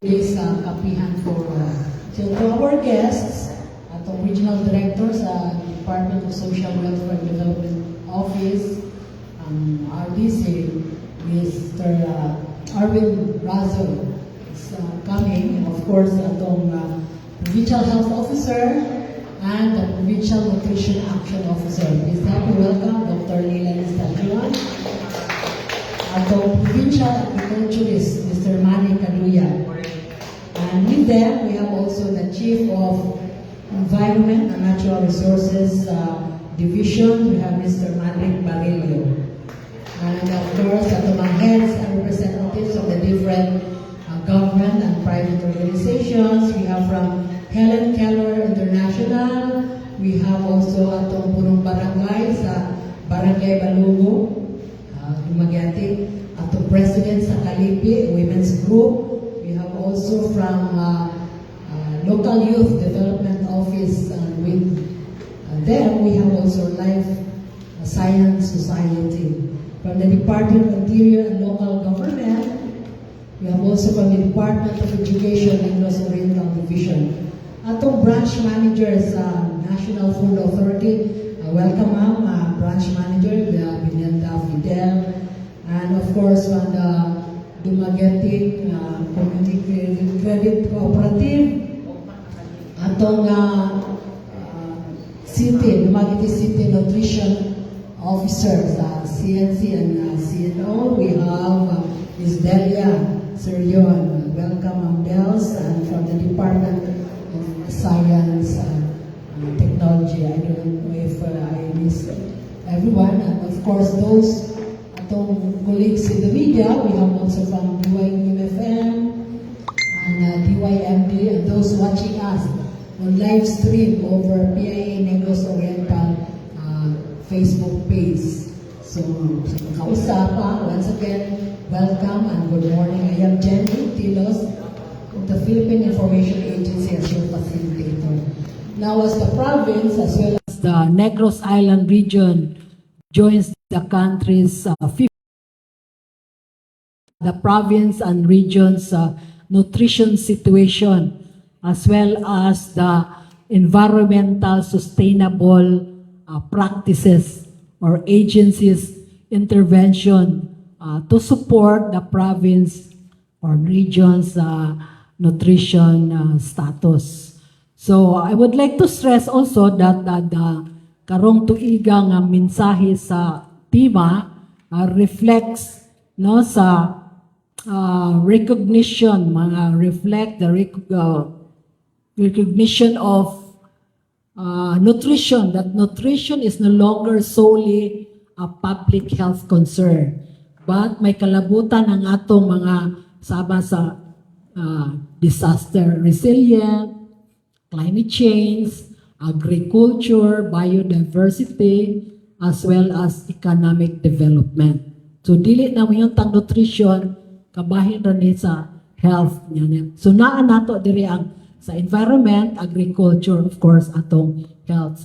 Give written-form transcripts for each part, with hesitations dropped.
Sa Kapihan Forum. So to our guests, atong Regional Director sa Department of Social Welfare and Development Office, RDC, Mr. Arwin Razo is coming. And of course, atong Provincial Health Officer and the Provincial Nutrition Action Officer. Please help me welcome Dr. Leila Estacion. Atong Provincial Agriculturist, Mr. Manny Caluya. And with them, we have also the Chief of Environment and Natural Resources Division. We have Mr. Manrique Barillo. And of course, atong mga heads and representatives of the different government and private organizations. We have from Helen Keller International. We have also atong punong barangay sa Barangay Balugo, Dumaguete, atong president sa Kalipi Women's Group. We have also from Local Youth Development Office, and with them we have also Life Science Society. From the Department of Interior and Local Government, we have also from the Department of Education, Negros Oriental Division. Atong branch manager sa National Food Authority, welcome, ma'am, branch manager, Binelda Fidel, and of course from the Dumaguete Community Credit Cooperative, atong City, Dumaguete City Nutrition Officer sa CNC and CNO. We have Ms. Delia Serion. Welcome, Ma'am Dels, and from the Department of Science and Technology. I don't know if I miss everyone. And of course, those atong colleagues in the media, we have also from DYMFM and DYMD, and those watching us on live stream over PIA Negros Oriental Facebook page. So, sa makausap, once again, welcome and good morning. I am Jenny Tilos of the Philippine Information Agency as your facilitator. Now, as the province, as well as the Negros Island region, joins the country's the province and region's nutrition situation, as well as the environmental sustainable practices or agencies intervention to support the province or region's nutrition status. So I would like to stress also that the karong tuiga nga mensahe sa tema reflects, no, sa recognition, mga reflect the recognition of nutrition, that nutrition is no longer solely a public health concern, but may kalabutan ang atong mga sama sa disaster resilient, climate change, agriculture, biodiversity, as well as economic development. So dili na mo yung tang nutrition, kabahin ra ni sa health niya. So naa nato diri ang sa environment, agriculture, of course, atong health,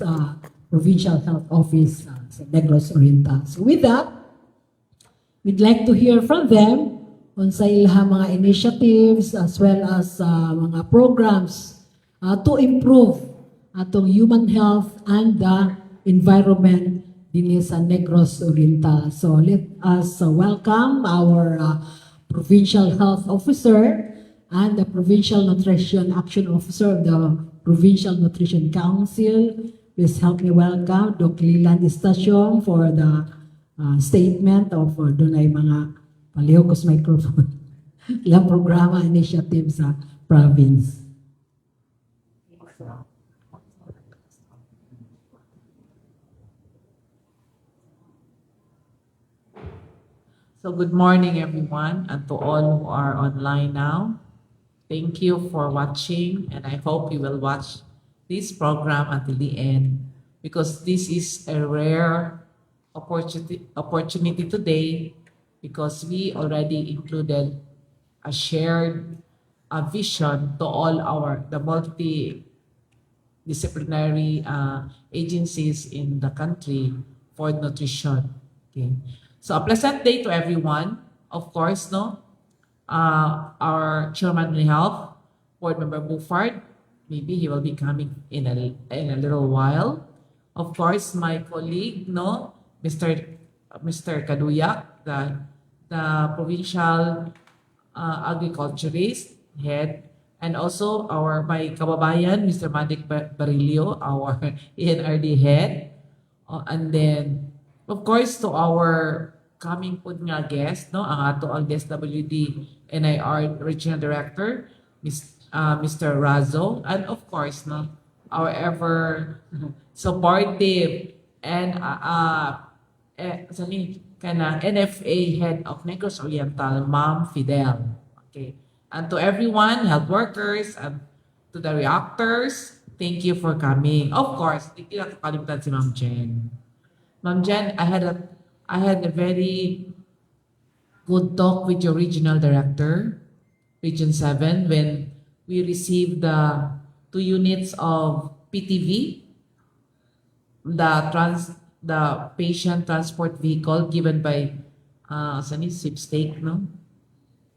provincial health office sa Negros Oriental. So with that, we'd like to hear from them on sa ilang mga initiatives as well as mga programs to improve atong human health and the environment dinhi sa Negros Oriental. So let us welcome our Provincial Health Officer and the Provincial Nutrition Action Officer of the Provincial Nutrition Council. Please help me welcome Doc Leland Estacion for the statement of dunay mga palihog microphone ilang programa initiative sa province. So good morning, everyone, and to all who are online now. Thank you for watching, and I hope you will watch this program until the end because this is a rare opportunity today because we already included a shared vision to all our the multidisciplinary agencies in the country for nutrition. Okay. So a pleasant day to everyone. Of course, no? Our chairman in health, Board Member Bufard, maybe he will be coming in a little while. Of course, my colleague, no, Mr. Kaduyak, the provincial agriculturist head, and also our my kababayan, Mr. Madik Barilio, our ENRD head. And then, of course, to our coming pud nga guest, no, ang ato ang DSWD NIR Regional Director, Mr. Razo, and of course, no, our ever supportive and sani kana NFA Head of Negros Oriental, Ma'am Fidel. Okay. And to everyone, health workers, and to the reactors, thank you for coming. Of course, di kita kakalimutan si Ma'am Jen. Ma'am Jen, I had a very good talk with your regional director, Region 7, when we received the two units of PTV, the patient transport vehicle given by sani sweepstake, no?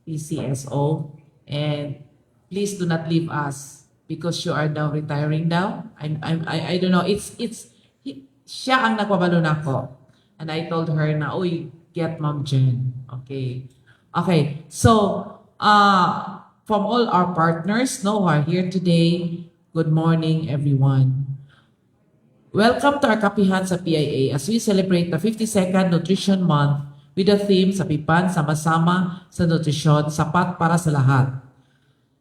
PCSO. And please do not leave us because you are now retiring now. I don't know. Siya ang nagpabalo nako. And I told her na, "Uy, get Ma'am Jen." Okay. Okay. So, from all our partners, no, who are here today, good morning, everyone. Welcome to our Kapihan sa PIA as we celebrate the 52nd Nutrition Month with the theme sa PIPAN, Sama-sama sa Nutrisyon, Sapat para sa Lahat.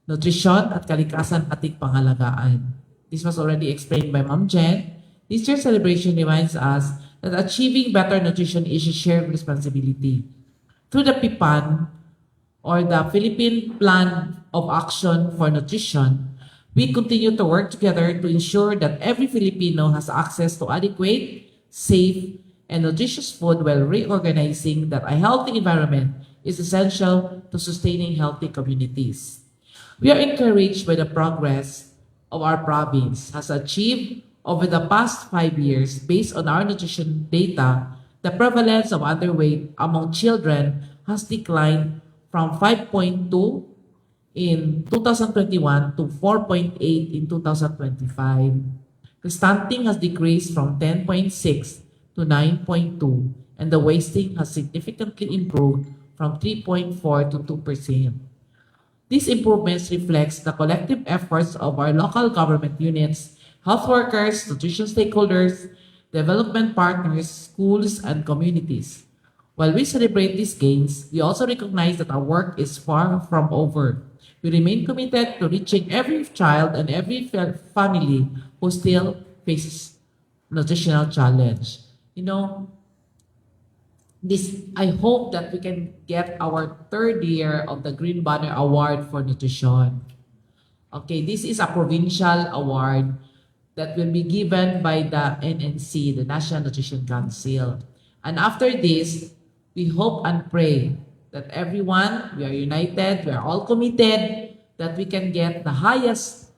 Nutrisyon at kalikasan ating pangalagaan. This was already explained by Ma'am Jen. This year's celebration reminds us that achieving better nutrition is a shared responsibility. Through the PIPAN, or the Philippine Plan of Action for Nutrition, we continue to work together to ensure that every Filipino has access to adequate, safe, and nutritious food while recognizing that a healthy environment is essential to sustaining healthy communities. We are encouraged by the progress of our province has achieved over the past 5 years. Based on our nutrition data, the prevalence of underweight among children has declined from 5.2 in 2021 to 4.8 in 2025. The stunting has decreased from 10.6 to 9.2, and the wasting has significantly improved from 3.4 to 2%. These improvements reflects the collective efforts of our local government units, health workers, nutrition stakeholders, development partners, schools, and communities. While we celebrate these gains, we also recognize that our work is far from over. We remain committed to reaching every child and every family who still faces nutritional challenge. This I hope that we can get our third year of the Green Banner Award for Nutrition. Okay, this is a provincial award that will be given by the NNC, the National Nutrition Council. And after this, we hope and pray that everyone, we are united, we are all committed, that we can get the highest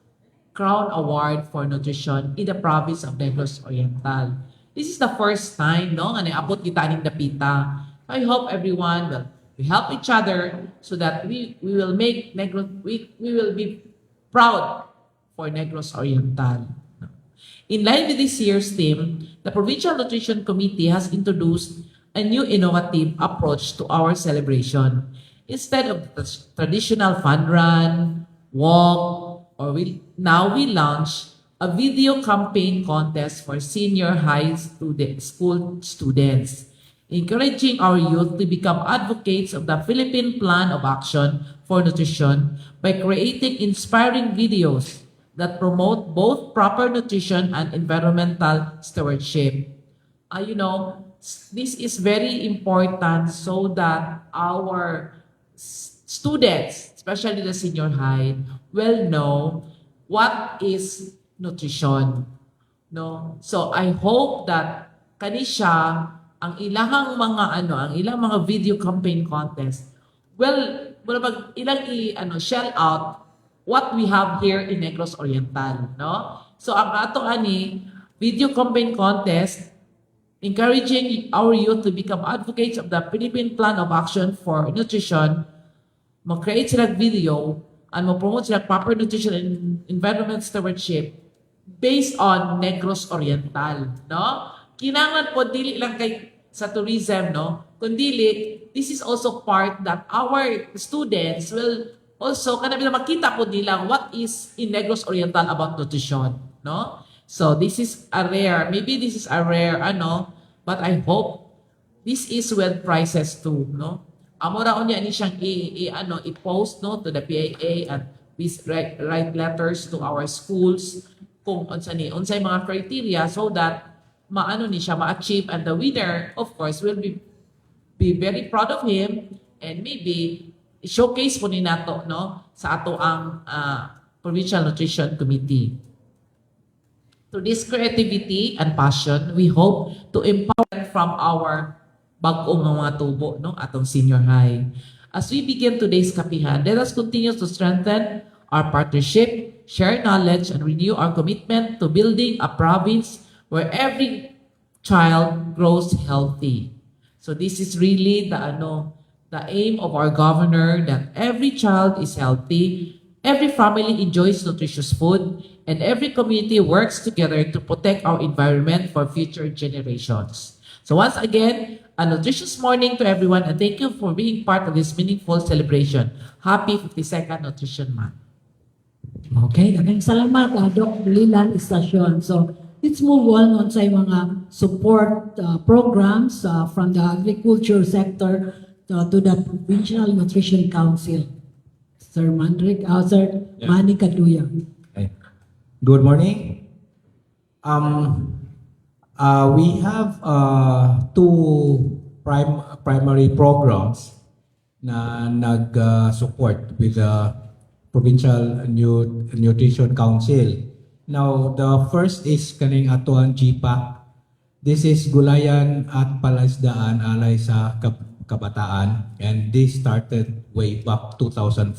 Crown Award for Nutrition in the province of Negros Oriental. This is the first time, no, nga niabot kita aning dapita. I hope everyone will we help each other so that we will make Negros we will be proud for Negros Oriental. In line with this year's theme, the Provincial Nutrition Committee has introduced a new innovative approach to our celebration. Instead of the traditional fun run, walk, or we now we launch a video campaign contest for senior high school students, encouraging our youth to become advocates of the Philippine Plan of Action for Nutrition by creating inspiring videos that promote both proper nutrition and environmental stewardship. This is very important so that our students, especially the senior high, will know what is nutrition. No? So I hope that kani siya ang ilahang mga ano, ang ilang mga video campaign contest well, wala pag ilang i ano shell out what we have here in Negros Oriental, no? So ang ato ani video campaign contest encouraging our youth to become advocates of the Philippine Plan of Action for Nutrition. Mo-create sila video and mo-promote sila proper nutrition and environment stewardship based on Negros Oriental, no? Kinahanglan po dili lang kay sa tourism, no? Kundi this is also part that our students will also kana makita po nila what is in Negros Oriental about nutrition, no? So this is a rare, maybe this is a rare ano, but I hope this is with prizes too, no? Amo ra unya ni siyang i ano, i-post, no, to the PIA and we write letters to our schools kung unsa ni unsay mga criteria so that maano ni siya ma-achieve, and the winner, of course, will be very proud of him and maybe showcase po ni nato, no, sa ato ang Provincial Nutrition Committee. Through this creativity and passion, we hope to empower from our bag-ong mga tubo, no, atong senior high. As we begin today's kapihan, let us continue to strengthen our partnership, share knowledge, and renew our commitment to building a province where every child grows healthy. So this is really the ano, the aim of our governor, that every child is healthy, every family enjoys nutritious food, and every community works together to protect our environment for future generations. So once again, a nutritious morning to everyone and thank you for being part of this meaningful celebration. Happy 52nd Nutrition Month. Okay, daghang salamat, Doc Lilan Istasyon. So, let's move on sa mga support programs from the agriculture sector to the Provincial Nutrition Council. Sir Mandrik, Sir Manny Caduya. Okay. Good morning. We have two primary programs na nag-support with the Provincial Nutrition Council. Now, the first is kaning atoang GPAC. This is Gulayan at Palaisdaan Alay sa Kabataan, and this started way back 2005.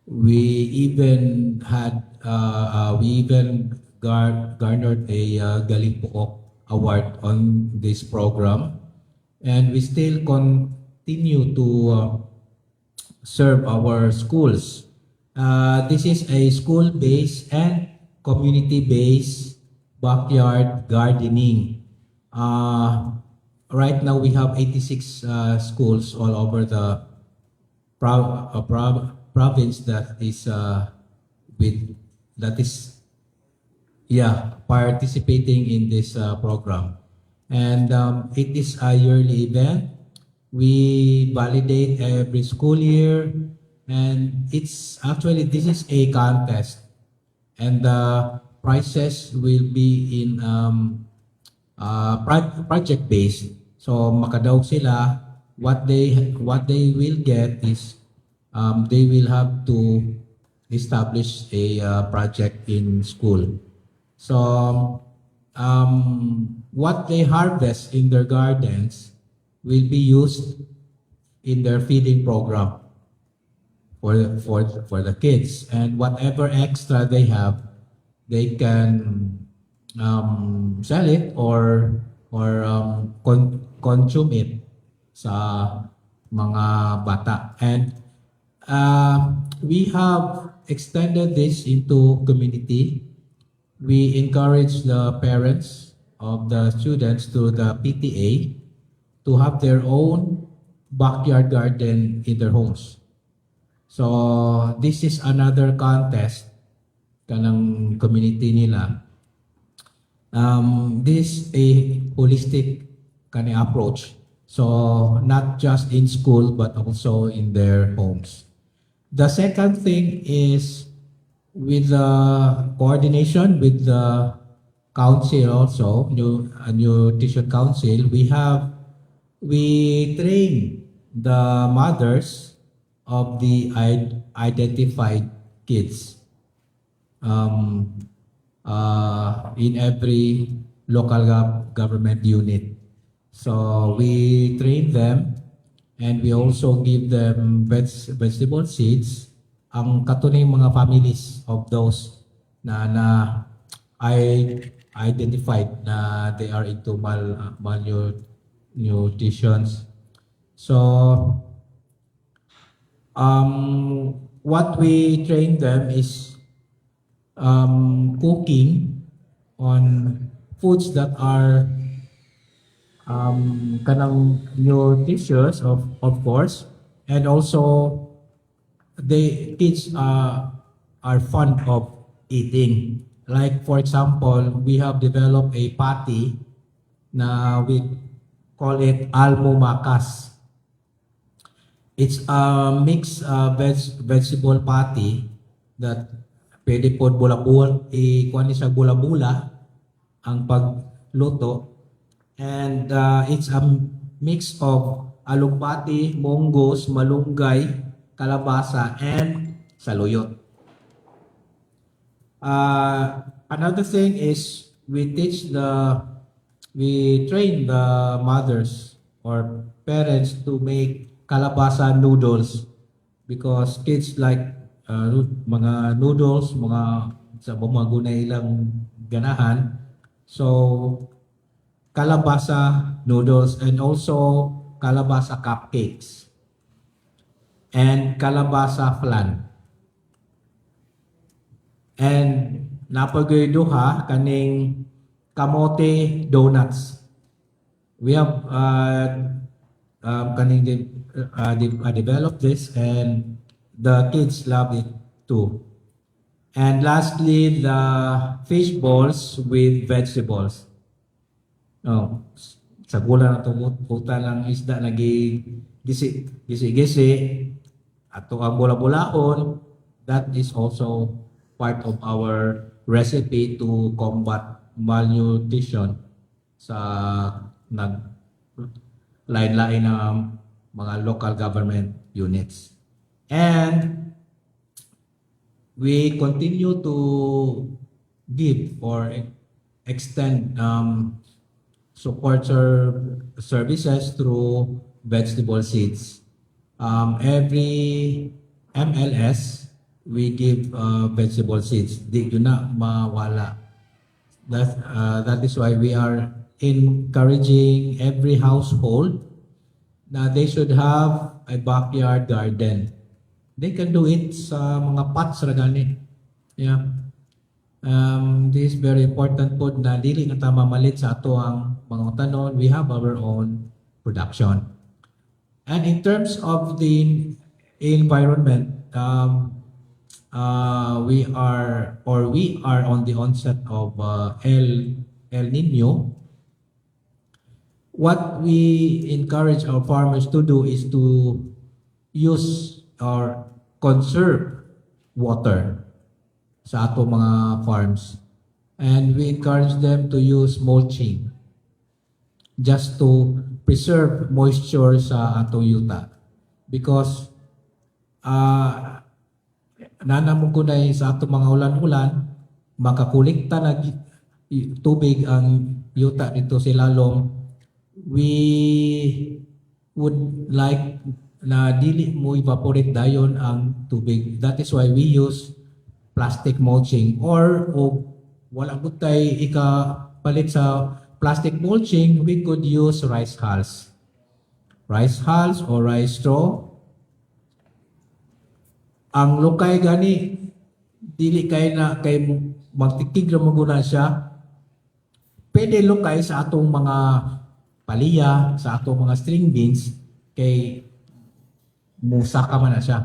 We even garnered a Galing Pook award on this program, and we still continue to serve our schools. This is a school-based and community-based backyard gardening. Right now, we have 86 schools all over the province that is, yeah, participating in this program, and it is a yearly event. We validate every school year, and it's actually, this is a contest, and the prizes will be in project based. So makadaog sila, what they will get is they will have to establish a project in school. So what they harvest in their gardens will be used in their feeding program for the kids, and whatever extra they have, they can sell it or consume it sa mga bata. And we have extended this into community. We encourage the parents of the students to the PTA to have their own backyard garden in their homes. So this is another contest kanang community nila. This is a holistic kani approach. So not just in school but also in their homes. The second thing is with the coordination with the council also, nutrition council, we train the mothers of the identified kids in every local government unit. So we train them and we also give them vegetable seeds ang katuning mga families of those na I identified na they are into malnutrition. So What we train them is cooking on foods that are kanang nutritious, of course, and also the kids are fond of eating. Like, for example, we have developed a patty na we call it almumakas. It's a mixed vegetable patty that pwede po bula-bula, ikuan ni sa bula-bula ang pagluto. And it's a mix of alugbati, munggos, malunggay, kalabasa, and saluyot. Another thing is we train the mothers or parents to make kalabasa noodles because kids like mga noodles, mga sa mga gunay ilang ganahan. So kalabasa noodles and also kalabasa cupcakes and kalabasa flan. And naa pa goy duha, kaning kamote donuts. We have kaning developed this and the kids love it too. And lastly, the fish balls with vegetables. Oh, sa gula na puta lang isda nagi gisi gisi gisi ato ang bula-bulaon. That is also part of our recipe to combat malnutrition sa nag lain-lain na mga local government units. And we continue to give or extend support services through vegetable seeds. Every MLS, we give vegetable seeds. Di yun na mawala. That is why we are encouraging every household na they should have a backyard garden. They can do it sa mga pots ra gani. Yeah. This is very important po na dili na ta mamalit sa ato ang mga tanon. We have our own production. And in terms of the environment, we are on the onset of El Nino. What we encourage our farmers to do is to use or conserve water sa ato mga farms. And we encourage them to use mulching just to preserve moisture sa atong yuta. Because nana mo kunay sa atong mga ulan-ulan, makakolekta na tubig ang yuta dito sa lalom. We would like na dili mo evaporate dayon ang tubig. That is why we use plastic mulching, or o wala gud tay ikapalit sa plastic mulching, we could use rice hulls. Rice hulls or rice straw. Ang lukay gani dili kay na kay magtikig ra mo guna siya. Pwede lukay sa atong mga paliya, sa atong mga string beans kay musaka man na siya.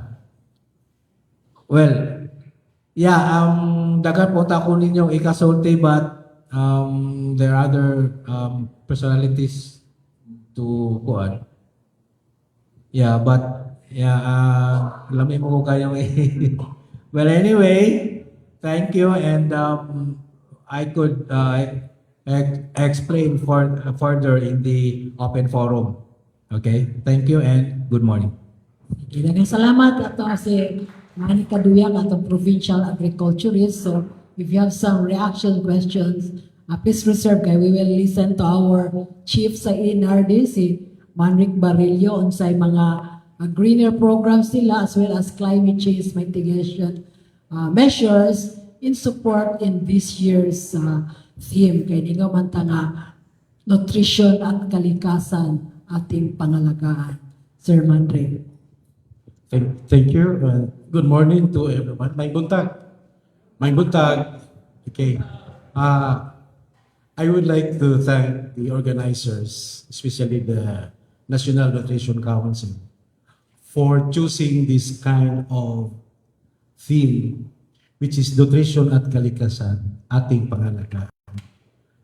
Well, yeah, daghan po ta ko ninyong ikasulti, but there are other personalities to kuan. Yeah, but yeah, lami mo ko kayong. Well, anyway, thank you, and I could explain further in the open forum. Okay, thank you and good morning. Sige, daghang salamat ato si Manny Caduyac, atong provincial agriculturist. So if you have some reaction questions, please reserve kay we will listen to our chief sa NRD, si Manric Barillo, unsay mga greener programs nila as well as climate change mitigation measures in support in this year's theme. Kay di nga man ta nga nutrition at kalikasan ating pangalagaan. Sir Manric. Thank you and good morning to everyone. Maayong buntag. Maayong buntag. Okay. I would like to thank the organizers, especially the National Nutrition Council, for choosing this kind of theme, which is nutrition at kalikasan, ating pangalagaan.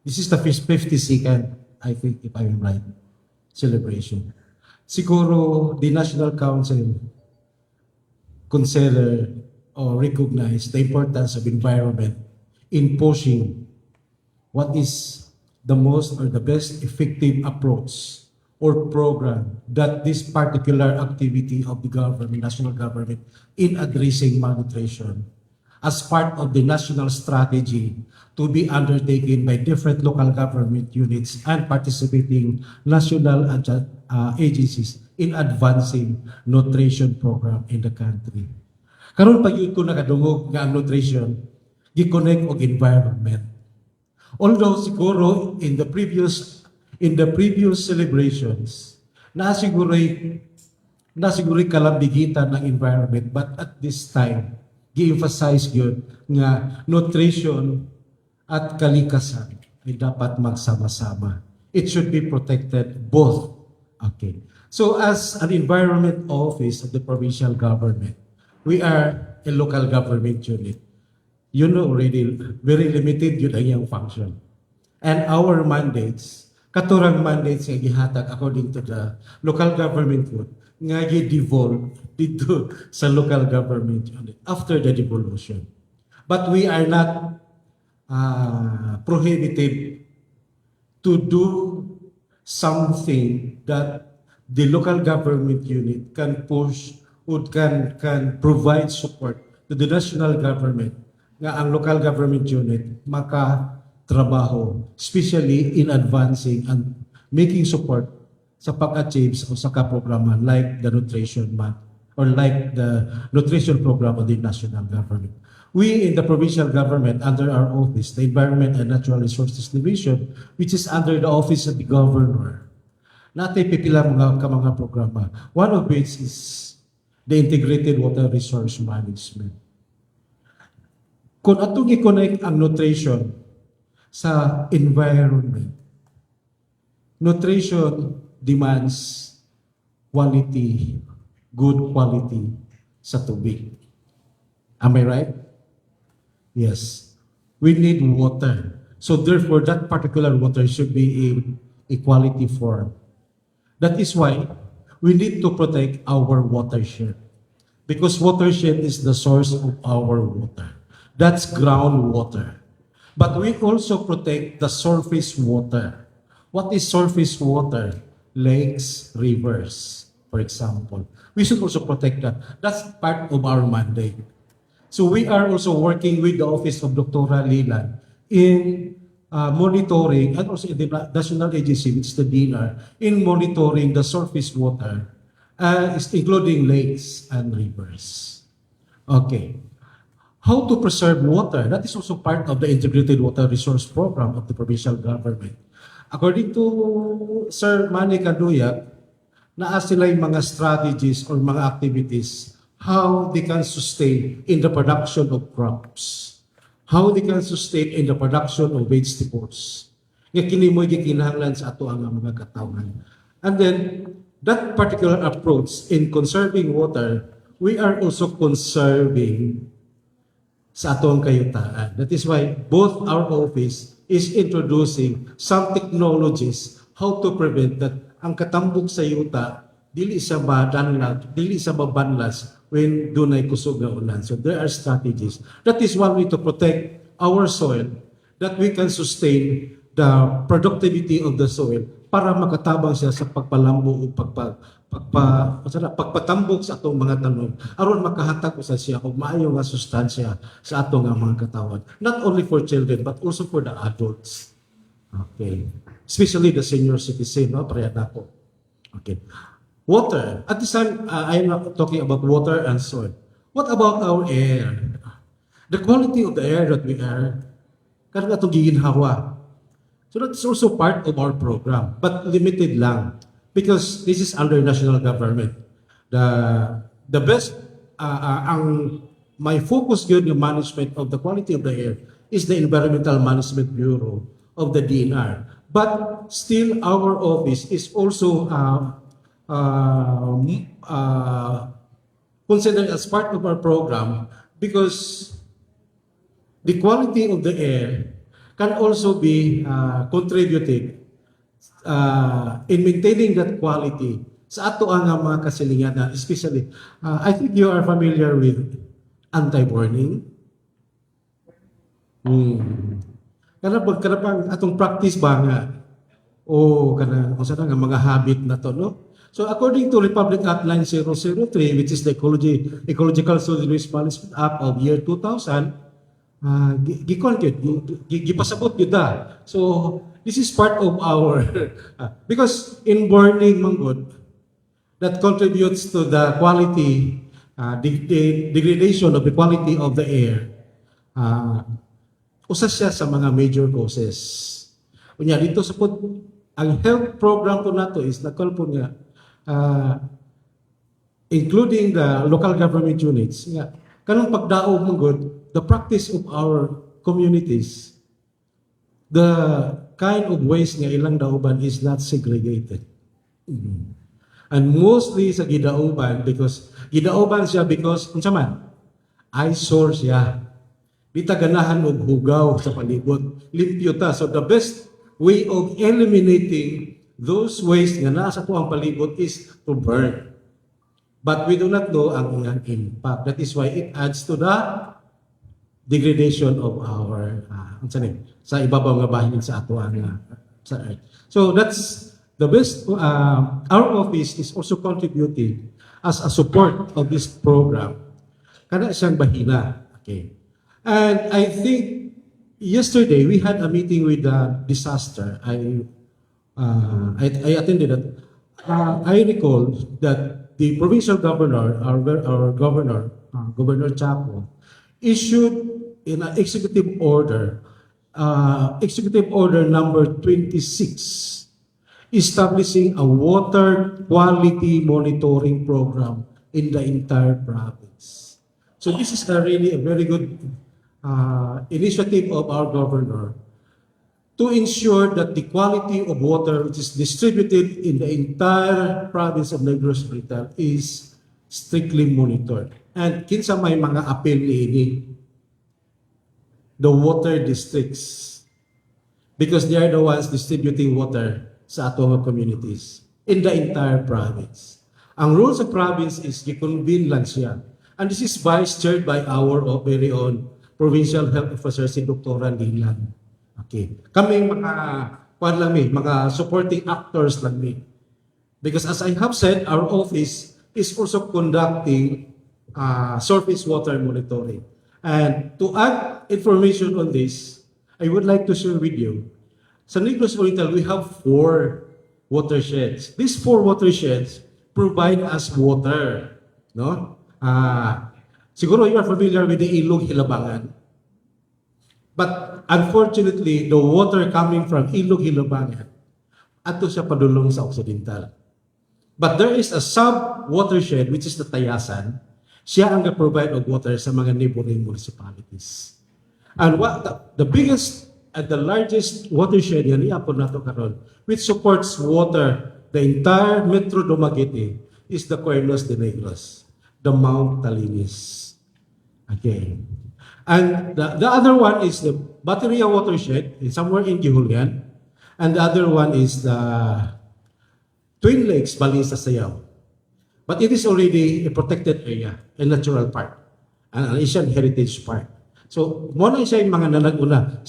This is the 52nd, I think, if I'm right, celebration. Siguro, the National Council consider or recognize the importance of environment in pushing what is the most or the best effective approach or program that this particular activity of the government, national government, in addressing malnutrition as part of the national strategy to be undertaken by different local government units and participating national agencies in advancing nutrition program in the country. Karon pa gyud ko nakadungog nga ang nutrition gi-connect og environment. Although siguro in the previous celebrations, na siguro'y kalambigitan ng environment, but at this time gi-emphasize gyud nga nutrition at kalikasan ay dapat magsama-sama. It should be protected both. Okay. So as an environment office of the provincial government, we are a local government unit. You know already, very limited gyud ang iyang function. And our mandates, katurang mandates nga gihatag according to the local government code, nga gi-devolve dito sa local government unit after the devolution. But we are not prohibited to do something that the local government unit can push or can provide support to the national government nga ang local government unit makatrabaho, especially in advancing and making support sa pag-achieve sa usa ka programa like the Nutrition Month or like the nutrition program of the national government. We in the provincial government, under our office, the Environment and Natural Resources Division, which is under the office of the governor, naa tay pipila mga ka mga programa. One of which is the Integrated Water Resource Management. Kung atong i-connect ang nutrition sa environment, nutrition demands quality, good quality sa tubig. Am I right? Yes. We need water. So therefore, that particular water should be in a quality form. That is why we need to protect our watershed. Because watershed is the source of our water. That's groundwater. But we also protect the surface water. What is surface water? Lakes, rivers, for example. We should also protect that. That's part of our mandate. So we are also working with the office of Dr. Lilan in monitoring and also in the national agency, which is the DENR, in monitoring the surface water, including lakes and rivers. Okay. How to preserve water? That is also part of the Integrated Water Resource Program of the provincial government. According to Sir Manny Caduyac, naa sila yung mga strategies or mga activities how they can sustain in the production of crops, how they can sustain in the production of vegetables. Nga kini mo'y gikinahanglan sa ato ang mga katawhan. And then, that particular approach in conserving water, we are also conserving sa atong kayutaan. That is why both our office is introducing some technologies how to prevent that ang katambok sa yuta dili sa madanlag, dili sa mabanlas when dunay kusog nga ulan. So there are strategies. That is one way to protect our soil, that we can sustain the productivity of the soil para makatabang siya sa pagpalambo o unsa na, pagpatambok sa atong mga tanom aron makahatag usa siya og maayo nga sustansya sa atong nga mga katawan, not only for children but also for the adults, okay, especially the senior citizen, no, pareha nako. Okay, water at this time, I am not talking about water and soil. What about our air, the quality of the air that we are karon atong giginhawa? So that's also part of our program, but limited lang because this is under national government. The The best ang my focus gyud yung management of the quality of the air is the Environmental Management Bureau of the DENR. But still, our office is also considered as part of our program because the quality of the air can also be contributed in maintaining that quality sa ato ang mga kasilingan na especially I think you are familiar with anti-burning. Kana pag kana pang atong practice ba nga o kana unsa na nga mga habit na to, no? So according to Republic Act 9003, which is the Ecological Solid Waste Management Act of year 2000, gikon gyud, gipasabot gyud ta. So this is part of our because in burning man gud that contributes to the quality the degradation of the quality of the air. Usa siya sa mga major causes. Unya dito sa pud ang health program po nato is nagkal po nga including the local government units nga kanang pagdaog man gud, the practice of our communities, the kind of waste nga ilang dauban is not segregated. And mostly sa gidauban because gidauban siya because unsa man eyesore siya. Di ta ganahan og hugaw sa palibot. Limpyo ta. So the best way of eliminating those waste nga naa sa atuang palibot is to burn. But we do not know ang iyang impact. That is why it adds to the degradation of our unsa ni sa ibabaw nga bahin sa atoang sa earth. So that's the best. Our office is also contributing as a support of this program. Kana siyang bahina. Okay. And I think yesterday we had a meeting with the disaster. I attended that. I recall that the provincial governor, our governor, Governor Chapo, issued in an executive order, executive order number 26, establishing a water quality monitoring program in the entire province. So this is a really a very good initiative of our governor to ensure that the quality of water which is distributed in the entire province of Negros Oriental is strictly monitored. And kinsa may mga appeal niini? The water districts. Because they are the ones distributing water sa ato nga communities in the entire province. Ang role sa province is gi-convene lang siya. And this is vice chaired by our very own provincial health officer, si Dr. Lilan. Okay. Kami mga kuan lang mi, mga supporting actors lang mi. Because as I have said, our office is also conducting surface water monitoring. And to add information on this, I would like to share with you. Sa Negros Oriental, we have four watersheds. These four watersheds provide us water. No? Siguro you are familiar with the Ilog Hilabangan. But unfortunately, the water coming from Ilog Hilabangan, ato siya padulong sa Occidental. But there is a sub-watershed, which is the Tayasan. Siya ang provide og water sa mga neighboring municipalities. And what the biggest and the largest watershed nga naa pod nato karon, which supports water the entire Metro Dumaguete, is the Cuernos de Negros, the Mount Talinis. Okay. And the other one is the Bateria watershed, somewhere in Guihulngan. And the other one is the Twin Lakes, Balinsasayao. But it is already a protected area, a natural park, an Asian Heritage Park. So, mao na siya yung mga nanag-una.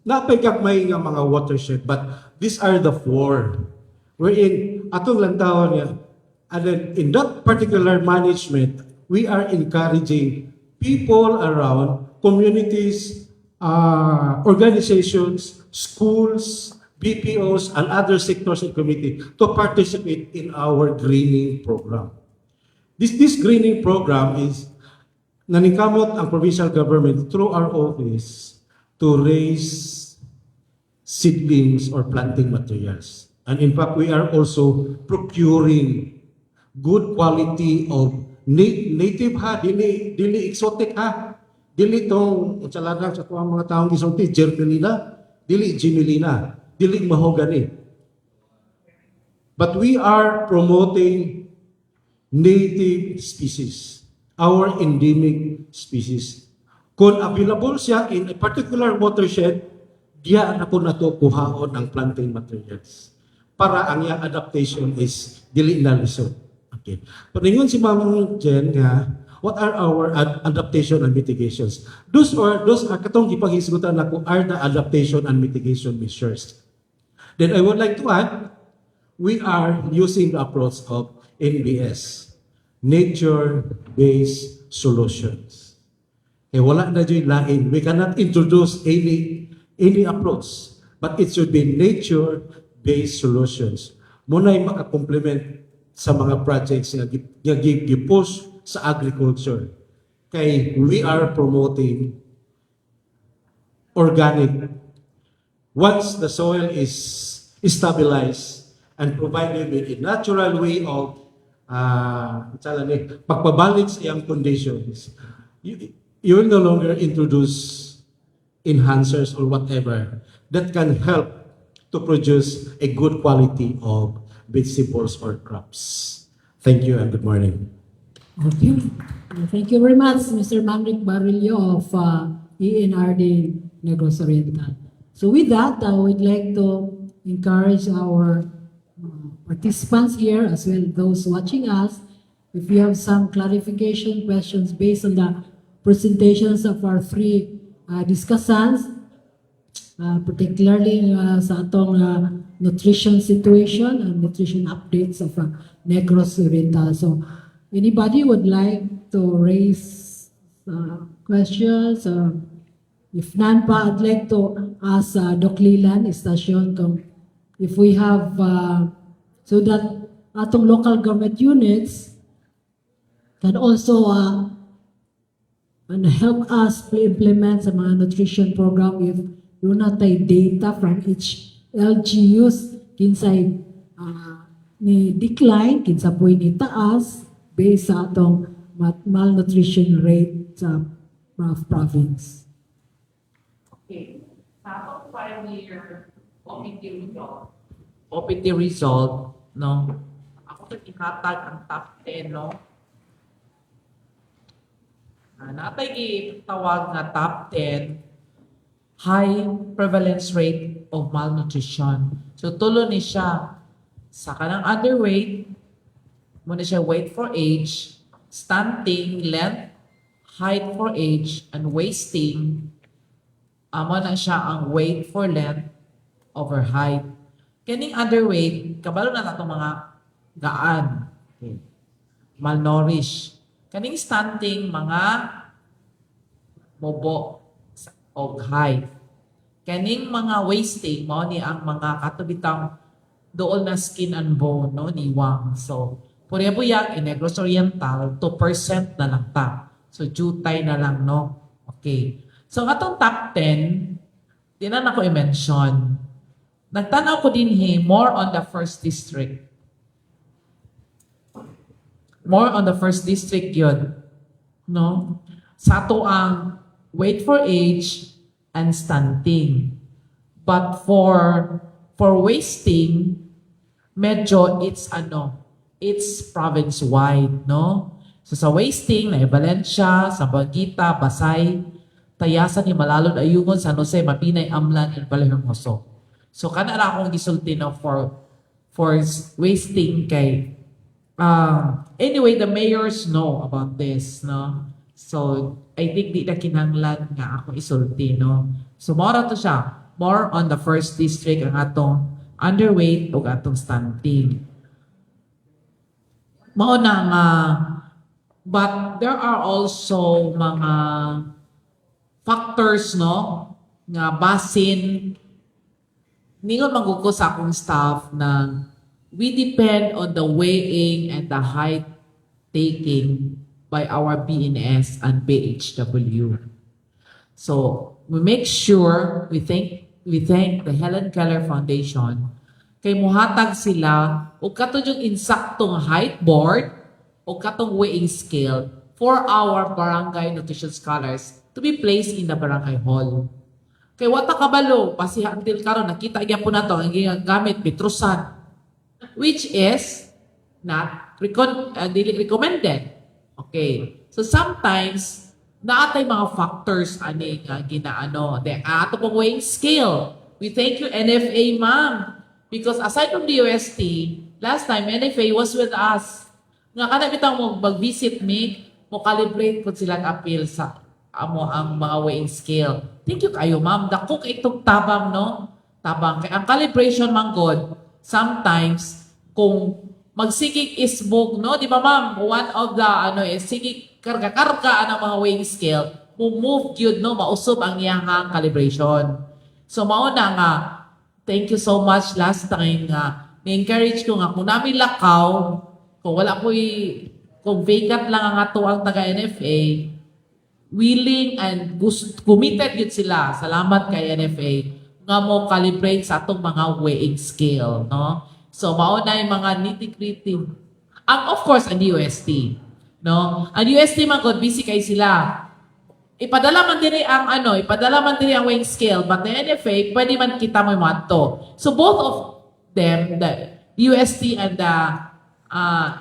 Naa pay gagmay nga mga watershed, but these are the four. Wherein, atong lantawon nga, and then in that particular management, we are encouraging people around, communities, organizations, schools, BPOs, and other sectors and community to participate in our greening program. This greening program is naningkamot ang provincial government through our office to raise seedlings or planting materials. And in fact, we are also procuring good quality of Native ha, dili dili exotic ha. Dili tong unsa lang sa tuang mga taong gisulti, Gmelina, dili Gmelina, dili mahogany. But we are promoting native species, our endemic species. Kung available siya in a particular watershed, diya na po nato kuhaon ang planting materials para ang iyang adaptation is dili na lisod. Okay. Paningon si Ma'am Jen nga, what are our adaptation and mitigations? Those are katong gipanghisgutan nako are the adaptation and mitigation measures. Then I would like to add, we are using the approach of NBS, nature-based solutions. Eh, wala na dyan lain. We cannot introduce any approach, but it should be nature-based solutions. Mao na'y makakomplement sa mga projects nga gi-push sa agriculture. Kay we are promoting organic. Once the soil is stabilized and provided with a natural way of ni, pagpabalik sa iyang conditions, you will no longer introduce enhancers or whatever that can help to produce a good quality of vegetables or crops. Thank you and good morning. Okay. Thank you very much, Mr. Manric Barillo of ENRD Negros Oriental. So with that, I would like to encourage our participants here as well those watching us, if you have some clarification questions based on the presentations of our three discussants, particularly sa atong nutrition situation and nutrition updates of Negros Oriental. So, anybody would like to raise questions? If none pa, I'd like to ask Doc Lilan Estacion kung if we have, so that atong local government units can also and help us implement sa mga nutrition program, if duna tay data from each LGUs kinsay ni decline, kinsa po'y ni taas based sa atong malnutrition rate sa province. Okay. Sa atong 5-year OPT result, OPT result, no? Ako sa ihatag ang top 10, no? Naa tay gitawag nga top 10 high prevalence rate of malnutrition. So tulo ni siya sa kanang underweight, mao na siya weight for age, stunting, length, height for age, and wasting. Mao na siya ang weight for length over height. Kining underweight, kabalo na natong mga gaan. Okay. Malnourished. Kaning stunting, mga mubo og height. Kaning mga wasting, mao ni ang mga katubitang dool na skin and bone, no, niwang. So, Purya buyag, in Negros Oriental, 2% na lang ta. So, jutay na lang, no? Okay. So, ang atong top 10, di na nako i-mention. Nagtanaw ko dinhi more on the first district. More on the first district yun. No? Sa ato ang weight for age and stunting. But for wasting, medyo it's ano, it's province-wide, no? So sa wasting, na Valencia, Zamboanguita, Basay, Tayasan, Jimalalud, Ayungon, San Jose, Mabinay, Amlan, and Vallehermoso. So kana ra akong gisulti, no, for wasting kay anyway, the mayors know about this, no? So I think di na kinahanglan nga ako isulti, no? So mao ra to siya, more on the first district ang atong underweight ug atong stunting. Mao na nga, but there are also mga factors, no, nga basin ningon man gud ko sa akong staff na we depend on the weighing and the height taking by our BNS and BHW. So we make sure we thank the Helen Keller Foundation kay muhatag sila og kato yung insaktong height board. o katong weighing scale for our barangay nutrition scholars to be placed in the barangay hall. Kay wa ta kabalo, pasiha until karon nakita gyapon nato ang ginagamit Petrosan, which is not dili recommended. Okay. So sometimes naa tay mga factors ani nga ginaano. De ato pong weighing scale. We thank you, NFA, ma'am, because aside from the DOST, last time NFA was with us. Nga kana bitaw mo mag-visit mi, mo calibrate pud sila apil sa amo ang mga weighing scale. Thank you kayo, ma'am. Dako kay itong tabang, no? Tabang kay ang calibration man god, sometimes kung magsigig isbog, no? Di ba, ma'am? One of the ano is sigig karga-karga ang mga weighing scale, mo move gyud, no, mausob ang iyang calibration. So mao na nga thank you so much last time nga ni-encourage ko nga kung namin lakaw, kung wala ko'y kung vacant lang ang ato ang taga NFA, willing and committed yun sila. Salamat kay NFA nga mo calibrate sa atong mga weighing scale, no? So mao na yung mga nitty-gritty. Ang of course ang DOST, no? Ang DOST man gud, busy kay sila. Ipadala man diri ang ano, ipadala man diri ang weighing scale, but the NFA pwede man kita mo mato. So both of them, the DOST and the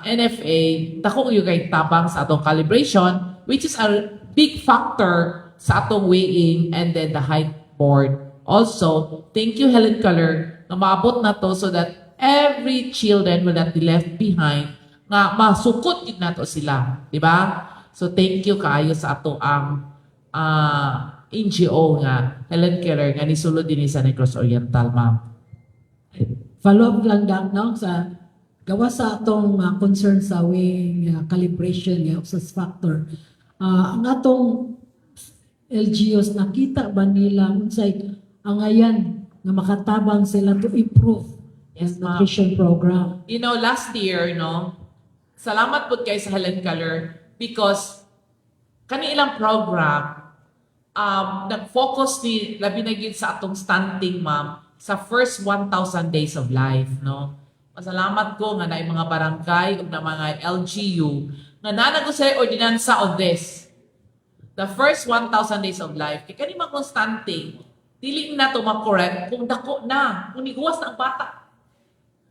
NFA, dako yung kay tabang sa atong calibration, which is a big factor sa atong weighing and then the height board. Also, thank you, Helen Keller, na maabot na to so that every children will not be left behind nga masukot gid nato sila, di ba? So thank you kaayo sa ato ang NGO nga Helen Keller nga nisulod din sa Negros Oriental, ma'am. Follow up lang, Doc, no, sa gawa sa atong concern sa weighing calibration nga success factor. Ang atong LGUs, nakita ba nila unsay angayan nga makatabang sila to improve Yes, ma'am. Nutrition program? Last year, no, salamat po kay sa Helen Keller because kani ilang program, nag-focus ni, labi na gyud sa atong stunting, ma'am, sa first 1,000 days of life, no? Masalamat ko nga na mga barangay ug na mga LGU nga nanago sa ordinansa on this. The first 1,000 days of life. Kay kani mga stunting, dili na to ma-correct kung dako na, kung niguwas na ang bata.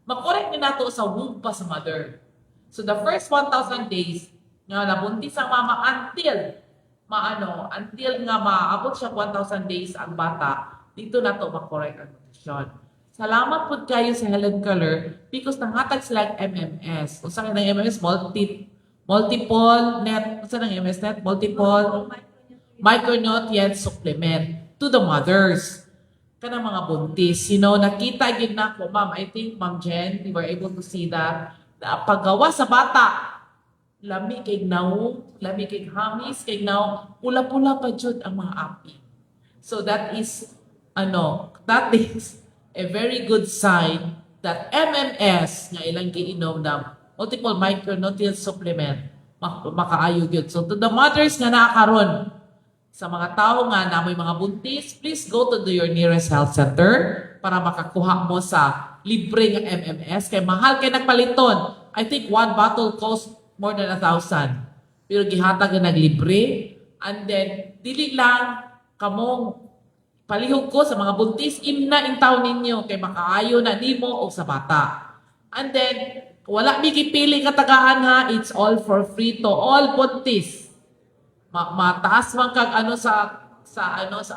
Ma-correct ni nato sa womb pa sa mother. So the first 1,000 days nga nabuntis ang mama until maano, until nga maabot siya 1,000 days ang bata, dito na to ma-correct ang nutrition. Salamat pud kayo sa Helen Keller because nanghatag sila og MMS. Unsa kay ng MMS? Multiple net, unsa nang MMS net? Multiple micronutrient supplement to the mothers kanang mga buntis. Nakita gid na ko, ma'am, I think, Ma'am Jen, we were able to see that, na paggawa sa bata, lami kay nawong, lami kay hamis, kay nawong, pula-pula pa jud ang mga api. So that is, ano, that is a very good sign that MMS nga ilang giinom na multiple micronutrient supplement makaayo gyud. So to the mothers nga naa karon, sa mga tao nga na may mga buntis, please go to your nearest health center para makakuha mo sa libre nga MMS. Kay mahal kay nagpaliton. I think one bottle cost more than 1,000. Pero gihatag na naglibre. And then, dili lang kamong palihog ko sa mga buntis, imna in taon ninyo kay makaayo na nimo o sa bata. And then, wala mi gipili katagaan ha, it's all for free to all buntis. Mataas man kag ano sa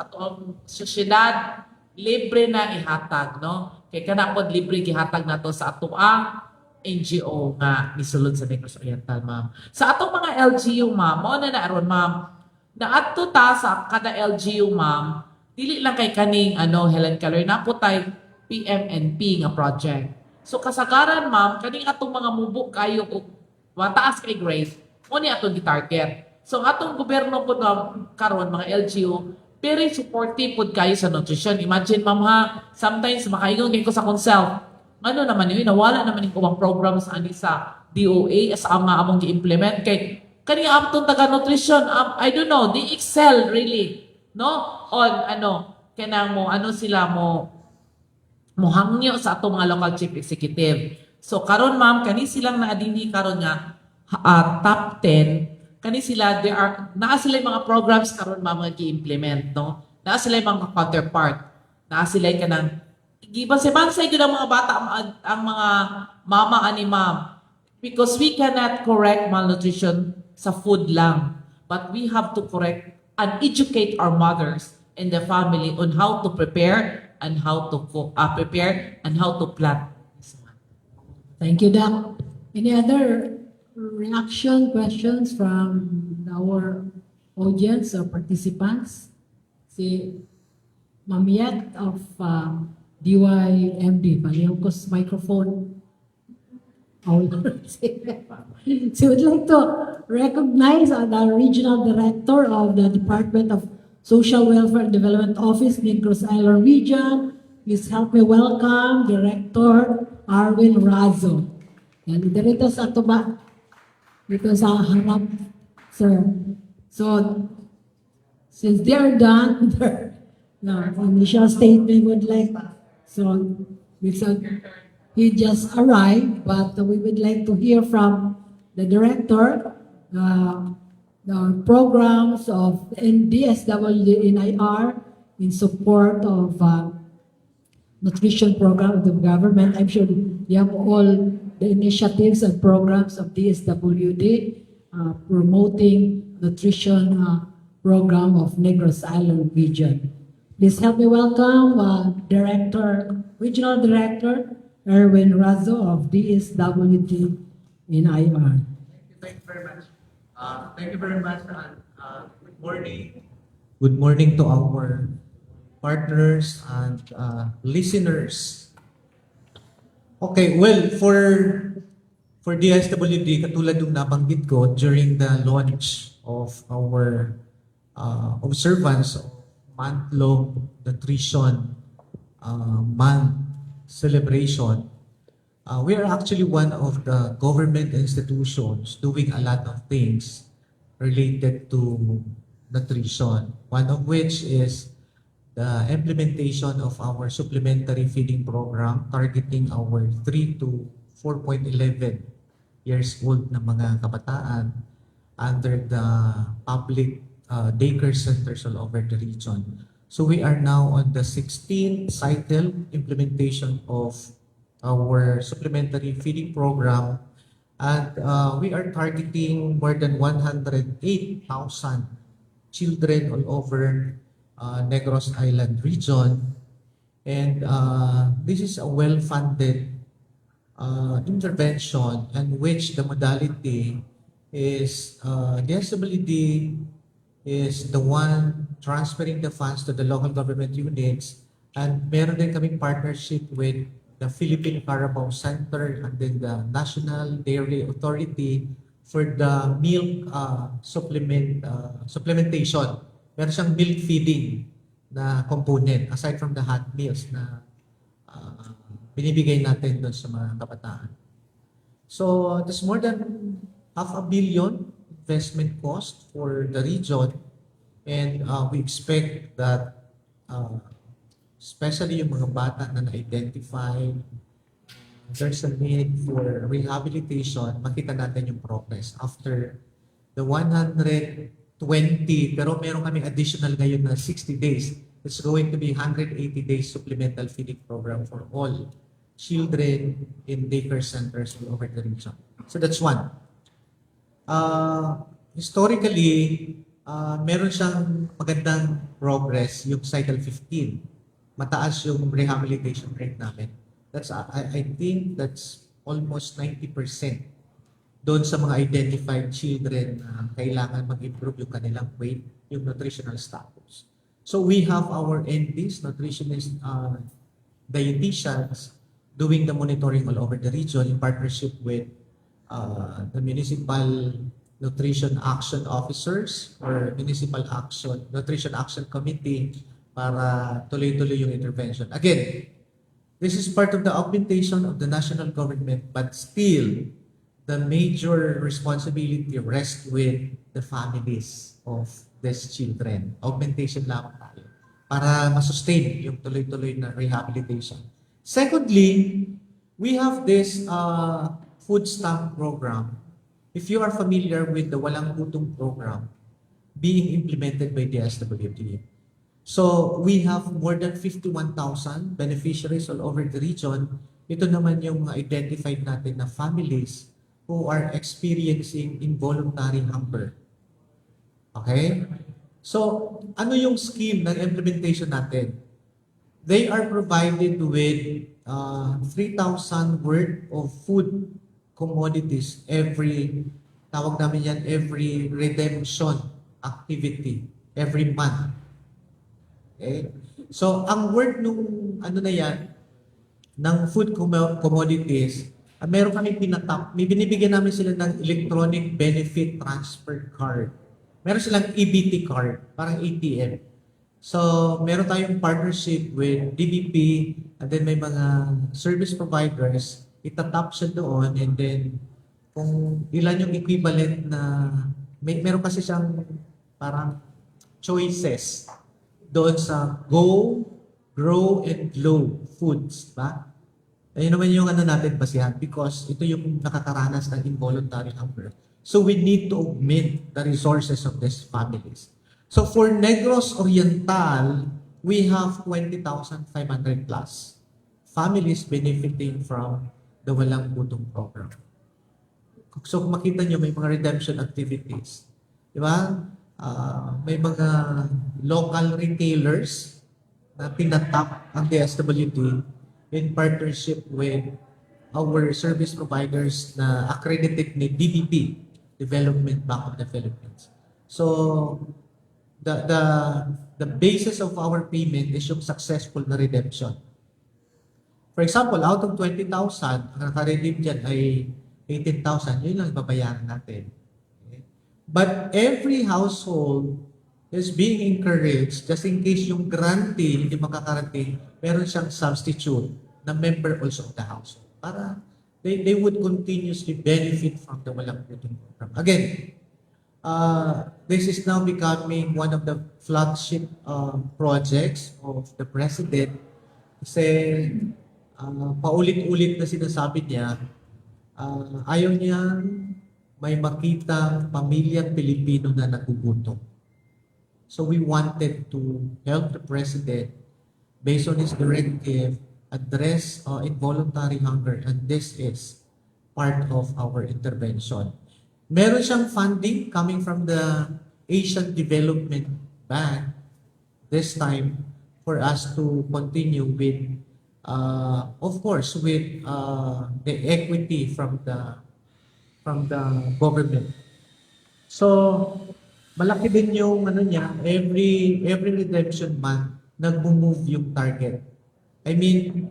atong sosyedad, libre na ihatag, no? Kay kana pod libre gihatag nato sa atoang NGO nga misulod sa Negros Oriental, ma'am. Sa atong mga LGU, ma'am, mao na na aron, ma'am, naadto ta sa kada LGU, ma'am, dili lang kay kaning ano Helen Keller, naa po tay PMNP nga project. So kasagaran, ma'am, kaning atong mga mubo kayo og mataas kay grade, mo ni atong gi-target. So ang atong gobyerno po na karon mga LGU, very supportive pud kayo sa nutrition. Imagine, ma'am ha, sometimes makaingon kay ko sa akong self, ano naman yun, nawala naman yung ubang programs ani sa DOA sa nga among gi-implement kay kani atong taga nutrition, I don't know, they excel really, no, on ano kanang mo ano sila mo mohangyo sa atong mga local chief executive. So karon, ma'am, kani silang naa dinhi karon nga Top 10 kani sila, there are naa sila yung mga programs karon, mga gi-implement, no? Naa sila yung mga counterpart, naa sila yung kanang gibansay-bansay gyud ang mga bata, ang mga mama ani, ma'am, because we cannot correct malnutrition sa food lang, but we have to correct and educate our mothers and the family on how to prepare and how to cook, prepare and how to plan this one. Thank you, Doc. Any other reaction, questions from our audience or participants? Si Mamiet of DYMD, palihog ko sa microphone. Oh, so we'd like to recognize the Regional Director of the Department of Social Welfare and Development Office, Negros Island Region. Please help me welcome Director Arwin Razo. Yan, dito sa tuba, dito sa harap, sir. So, since they are done, their, no, initial statement would like, so, because he just arrived, but we would like to hear from the director, the programs of DSWD NIR in support of nutrition program of the government. I'm sure you have all the initiatives and programs of DSWD promoting nutrition program of Negros Island region. Please help me welcome Director, Regional Director Erwin Razo of DSWD NIR. Thank you very much. Thank you very much and good morning. Good morning to our partners and listeners. Okay, well, for DSWD, katulad ng nabanggit ko during the launch of our observance of month-long nutrition month celebration, we are actually one of the government institutions doing a lot of things related to nutrition. One of which is the implementation of our supplementary feeding program targeting our 3 to 4.11 years old na mga kabataan under the public daycare centers all over the region. So we are now on the 16th cycle implementation of our supplementary feeding program and we are targeting more than 108,000 children all over Negros Island region. And this is a well-funded intervention in which the modality is DSWD is the one transferring the funds to the local government units, and meron din kaming partnership with the Philippine Carabao Center and then the National Dairy Authority for the milk supplementation. Meron siyang milk feeding na component aside from the hot meals na binibigay natin doon sa mga kabataan. So, there's more than half a billion investment cost for the region and we expect that especially yung mga bata na na-identify there's a need for rehabilitation, makita natin yung progress after the 120, pero meron kami additional ngayon na 60 days. It's going to be 180 days supplemental feeding program for all children in daycare centers all over the region. So that's one. Historically, meron siyang magandang progress yung cycle 15. Mataas yung rehabilitation rate namin. I think that's almost 90% doon sa mga identified children na kailangan mag-improve yung kanilang weight, yung nutritional status. So we have our NDs, nutritionists, dietitians, doing the monitoring all over the region in partnership with the municipal nutrition action officers or municipal action nutrition action committee para tuloy-tuloy yung intervention. Again, this is part of the augmentation of the national government, but still the major responsibility rests with the families of these children. Augmentation lamang tayo para masustain yung tuloy-tuloy na rehabilitation. Secondly, we have this food stamp program If you are familiar with the Walang Gutom program being implemented by DSWD. So we have more than 51,000 beneficiaries all over the region. Ito naman yung mga identified natin na families who are experiencing involuntary hunger. Okay? So, ano yung scheme ng implementation natin? They are provided with 3,000 worth of food commodities every, tawag namin yan, every redemption activity, every month. Okay? So, ang worth nung ano na yan, ng food commodities, meron kami tinatap, may binibigyan namin sila ng electronic benefit transfer card. Meron silang EBT card, parang ATM. So, meron tayong partnership with DBP and then may mga service providers, itatap siya doon and then kung ilan yung equivalent na meron kasi siyang parang choices doon sa Go, Grow, and Glow foods, ba? Ayun naman yung ano natin basihan because ito yung nakakaranas ng involuntary hunger. So we need to augment the resources of these families. So for Negros Oriental, we have 20,500 plus families benefiting from the Walang Gutom program. So kung makita nyo, may mga redemption activities. Di ba? May mga local retailers na tinatap ang DSWD in partnership with our service providers na accredited ni DBP, Development Bank of the Philippines. So, the basis of our payment is yung successful na redemption. For example, out of 20,000, ang naka-redeem dyan ay 18,000, yun lang babayaran natin. Okay? But every household is being encouraged, just in case yung grantee hindi makakarating, meron siyang substitute na member also of the household para they would continuously benefit from the Walang Gutom program. Again, this is now becoming one of the flagship projects of the president kasi paulit-ulit na sinasabi niya, ayaw niya may makitang pamilyang Pilipino na nagugutom. So we wanted to help the president based on his directive address involuntary hunger, and this is part of our intervention. Meron siyang funding coming from the Asian Development Bank this time for us to continue with, of course, with the equity from the government. So, malaki din yung ano niya, every redemption month, nagmo-move yung target. I mean,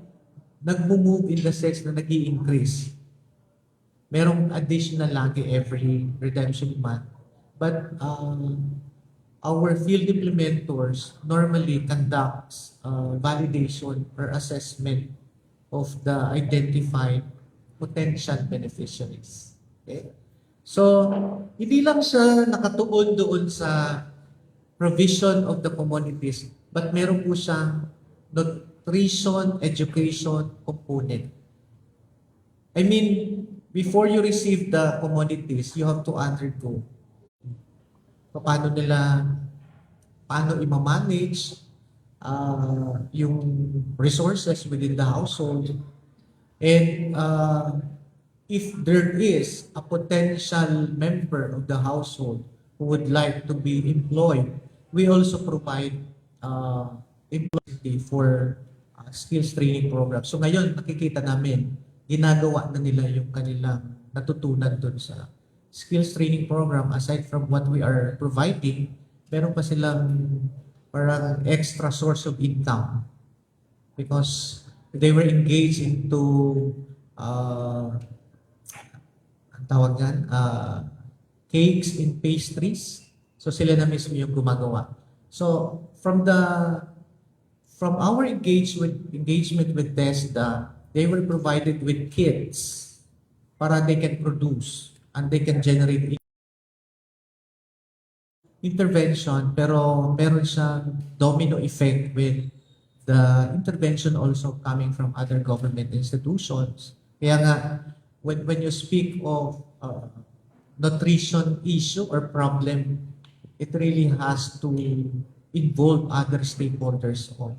nagmo-move in the sense na nag increase. Merong additional lagi every redemption month. But our field implementers normally conducts validation or assessment of the identified potential beneficiaries. Okay? So, hindi lang siya nakatuon doon sa provision of the commodities, but meron po siyang nutrition education component. I mean, before you receive the commodities, you have to undergo paano nila, paano i-manage yung resources within the household. And if there is a potential member of the household who would like to be employed, we also provide employment for skills training program. So ngayon, nakikita namin, ginagawa na nila yung kanilang natutunan dun sa skills training program. Aside from what we are providing, meron pa silang parang extra source of income because they were engaged into ang tawag niyan, cakes and pastries. So sila na mismo yung gumagawa. So from our engagement with TESDA, they were provided with kits para they can produce and they can generate intervention, pero meron siyang domino effect with the intervention also coming from other government institutions. Kaya nga when you speak of nutrition issue or problem, it really has to involve other stakeholders of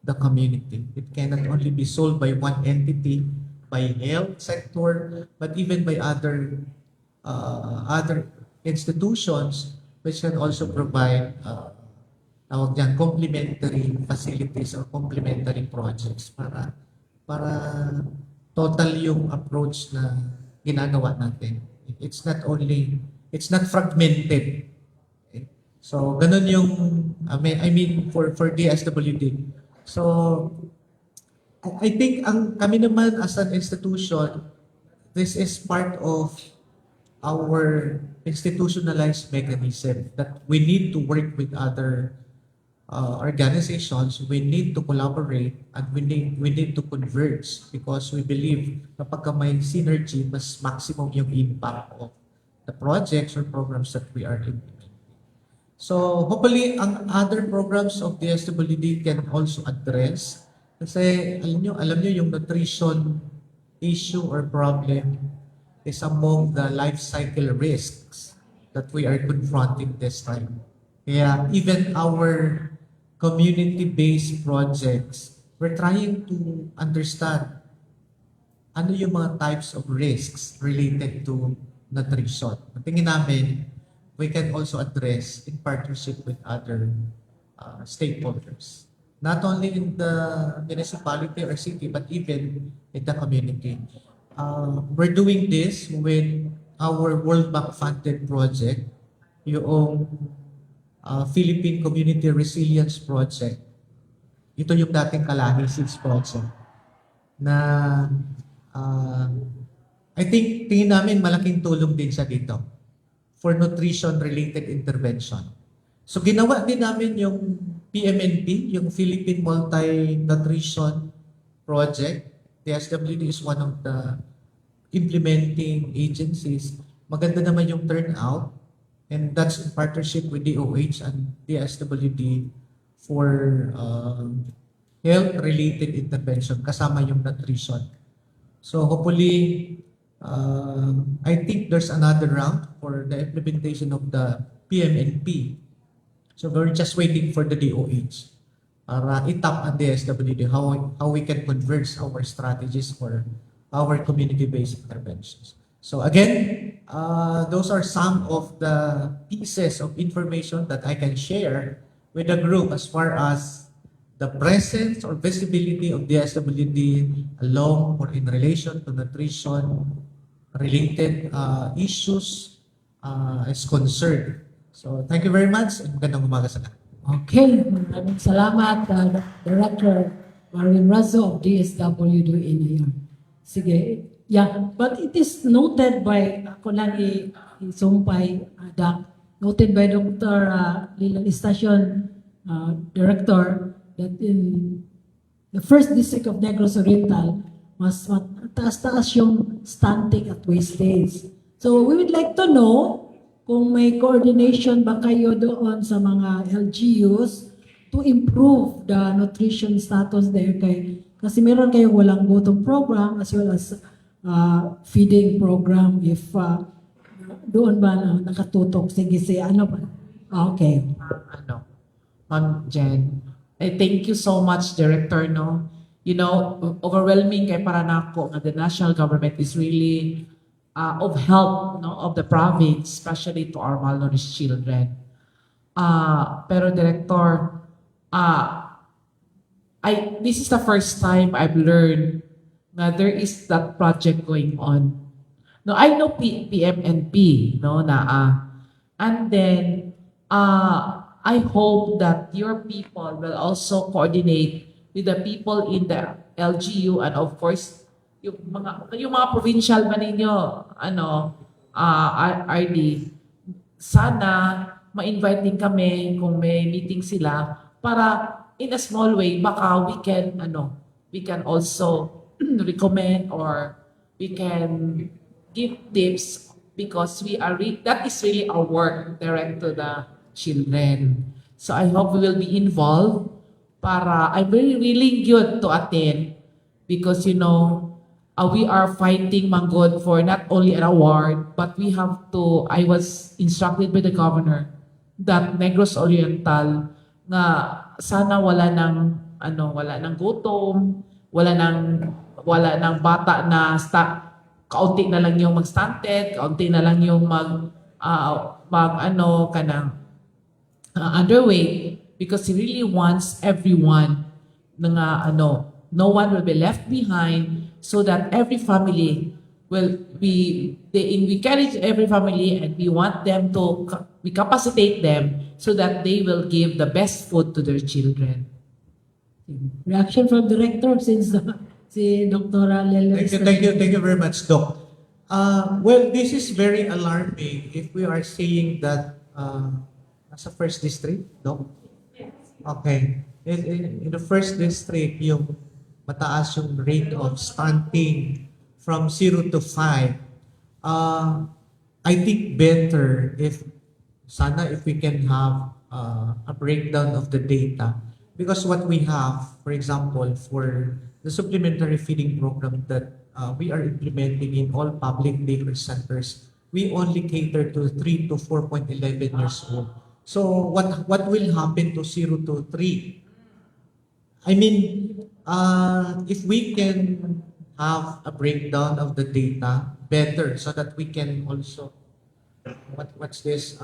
the community. It cannot only be solved by one entity, by health sector, but even by other institutions which can also provide tawag dyan, complementary facilities or complementary projects para total yung approach na ginagawa natin. It's not fragmented. Okay? So, ganun yung, I mean, for DSWD. So, I think ang kami naman as an institution, this is part of our institutionalized mechanism that we need to work with other organizations, we need to collaborate and we need to converge because we believe kapag may synergy, mas maximum yung impact of the projects or programs that we are implementing. So hopefully, ang other programs of DSWD can also address kasi alam niyo yung nutrition issue or problem is among the life cycle risks that we are confronting this time. Kaya even our community-based projects, we're trying to understand ano yung mga types of risks related to nutrition. Tingin namin, we can also address in partnership with other stakeholders. Not only in the municipality or city, but even in the community. We're doing this with our World Bank funded project, yung Philippine Community Resilience Project. Ito yung dating Kalahi-CIDSS project na I think tingin namin malaking tulong din siya dito for nutrition-related intervention. So ginawa din namin yung PMNP, yung Philippine Multi-Nutrition Project. DSWD is one of the implementing agencies. Maganda naman yung turnout, and that's in partnership with DOH and DSWD for health-related intervention kasama yung nutrition. So hopefully, I think there's another round for the implementation of the PMNP. So we're just waiting for the DOH para itap ang DSWD how we can converge our strategies for our community-based interventions. So again, those are some of the pieces of information that I can share with the group as far as the presence or visibility of DSWD along or in relation to nutrition related issues is concerned. So thank you very much and magandang umaga sa lahat. Okay, maraming salamat, Director Marvin Razo of DSWD NIR. Sige, yeah, but it is noted by, ako lang isumpay, Doc, noted by Dr. Lilan Station Director that in the first district of Negros Oriental, mas taas-taas yung stunting at wastage. So we would like to know kung may coordination ba kayo doon sa mga LGUs to improve the nutrition status there kay kasi meron kayong walang gutom program as well as feeding program, if doon ba na nakatutok. Sige, si ano ba? Ah, okay. Ano, Ma'am Jen, eh, thank you so much, Director, no? Overwhelming kay para nako nga the national government is really of help, no, of the province, especially to our malnourished children. Pero Director, I this is the first time I've learned na there is that project going on. No, I know PMNP, no, na and then I hope that your people will also coordinate with the people in the LGU and of course yung mga provincial ba ninyo, ano, RD, sana ma-invite din kami kung may meeting sila para in a small way baka we can, ano, we can also recommend or we can give tips because that is really our work direct to the children. So I hope we will be involved para I'm very willing gyud to attend because We are fighting manggod for not only an award, but we have to, I was instructed by the governor that Negros Oriental nga sana wala nang ano, wala nang gutom, wala nang bata na kaunti na lang yung mag-stunted, kaunti na lang yung mag ano kanang underweight, because he really wants everyone na nga ano, no one will be left behind, so that every family will be they we encourage every family and we want them to we capacitate them so that they will give the best food to their children. Reaction from director since si Dr. Lelo. Thank you, thank you, thank you very much, Doc. Well, this is very alarming if we are saying that nasa first district, Doc? Okay. In the first district, yung mataas yung rate of stunting from 0 to 5. I think better if sana if we can have a breakdown of the data, because what we have, for example, for the supplementary feeding program that we are implementing in all public daycare centers, we only cater to 3 to 4.11 years old. So what will happen to 0 to 3? I mean, if we can have a breakdown of the data better so that we can also, what's this,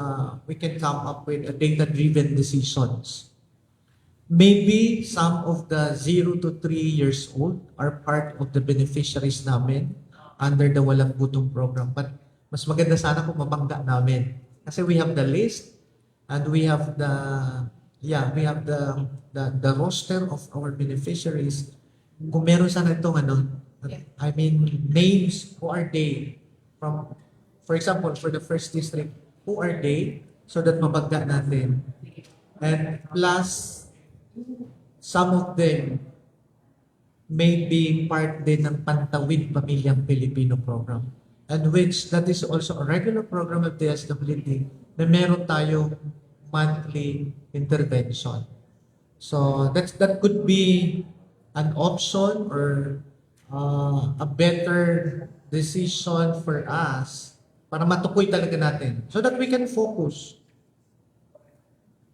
we can come up with a data-driven decisions. Maybe some of the 0 to 3 years old are part of the beneficiaries namin under the Walang Gutom program. But mas maganda sana kung mabangga namin. Kasi we have the list and we have the yeah, we have the roster of our beneficiaries. Kung meron sana itong ano, I mean, names, who are they? From, for example, for the first district, who are they? So that mabangga natin. And plus, some of them may be part din ng Pantawid Pamilyang Pilipino program. And which, that is also a regular program of DSWD na meron tayong monthly intervention. So that could be an option or a better decision for us para matukoy talaga natin so that we can focus.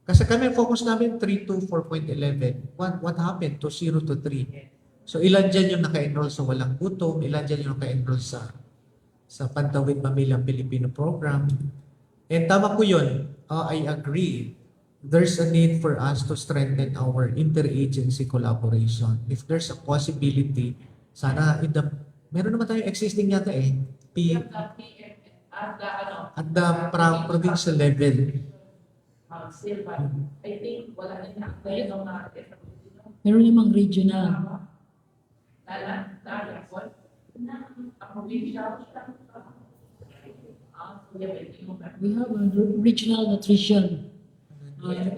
Kasi kami, focus namin 3 to 4.11. What happened to 0 to 3? So ilan dyan yung naka-enroll sa Walang Gutom, ilan dyan yung naka-enroll sa Pantawid Pamilyang Pilipino program? And tama po yun. I agree. There's a need for us to strengthen our interagency collaboration. If there's a possibility, sana in the, meron naman tayong existing yata eh. P, At the ano, at the provincial level. Council, but I think wala na na-apply no nga. Meron namang regional. Lala, lala, what? A provincial. Ah, so yeah, We have a regional nutrition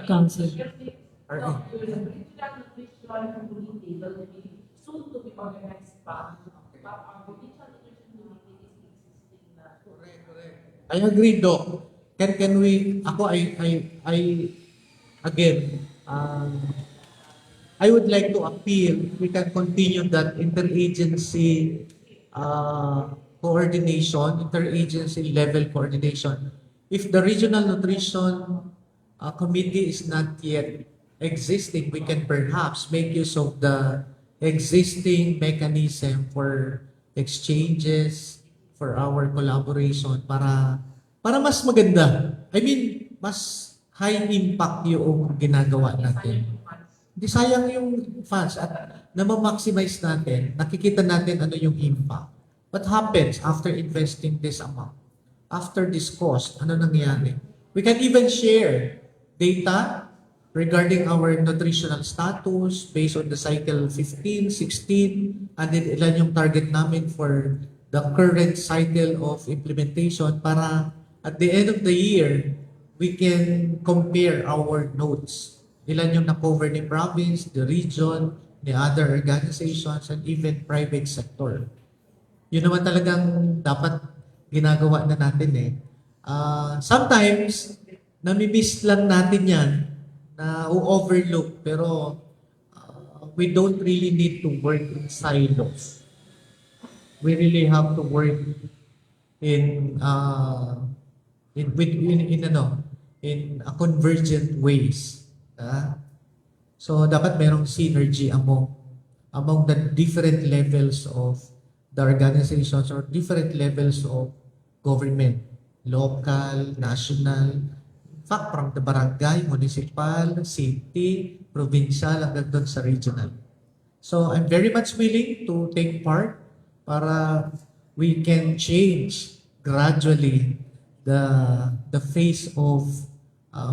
council. No, the regional nutrition committee will be soon to be organized pa. But our regional nutrition committee is existing na. I agree, Doc. Can we, ako, I, again, I would like to appeal, we can continue that interagency coordination, interagency level coordination. If the regional nutrition committee is not yet existing, we can perhaps make use of the existing mechanism for exchanges, for our collaboration para mas maganda. I mean, mas high impact yung ginagawa natin. Hindi sayang yung funds at na-maximize natin, nakikita natin ano yung impact. What happens after investing this amount? After this cost, ano nangyari? We can even share data regarding our nutritional status based on the cycle 15, 16, and then ilan yung target namin for the current cycle of implementation para at the end of the year, we can compare our notes. Ilan yung na-cover ni province, the region, the other organizations, and even private sector. Yun naman talagang dapat ginagawa na natin eh. Sometimes, nami-miss lang natin yan na overlook, pero we don't really need to work in silos. We really have to work in with in ano in a convergent ways. Ah? So dapat merong synergy among the different levels of the organizations or different levels of government, local, national, in fact, from the barangay, municipal, city, provincial, hanggang doon sa regional. So I'm very much willing to take part para we can change gradually the face of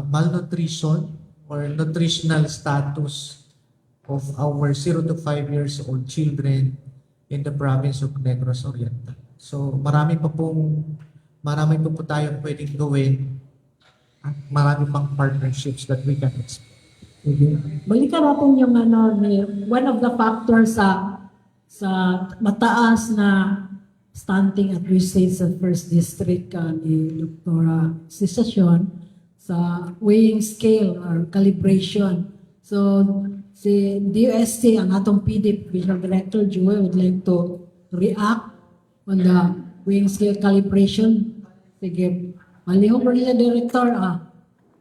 malnutrition or nutritional status of our 0 to 5 years old children in the province of Negros Oriental. So marami pa po tayong pwedeng gawin at marami pang partnerships that we can explore. Sige. Balikan natin yung ano, one of the factors sa mataas na stunting at risk sa first district ni Dr. Cesacion sa weighing scale or calibration. So si DOST, ang atong PD, Provincial Director Joey, would like to react on the weighing scale calibration. Sige, malihok rin siya, Director,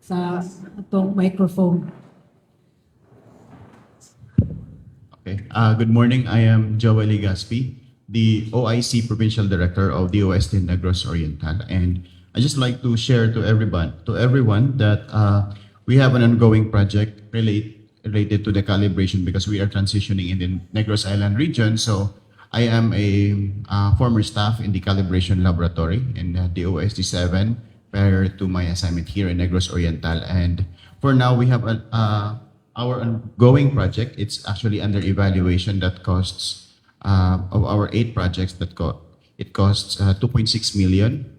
sa atong microphone. Okay. Good morning. I am Joel Legaspi, the OIC Provincial Director of the DOST Negros Oriental, and I just like to share to everyone that we have an ongoing project related to the calibration because we are transitioning in the Negros Island region. So I am a former staff in the calibration laboratory in the DOST 7 prior to my assignment here in Negros Oriental. And for now, we have our ongoing project. It's actually under evaluation that costs, of our eight projects that it costs 2.6 million,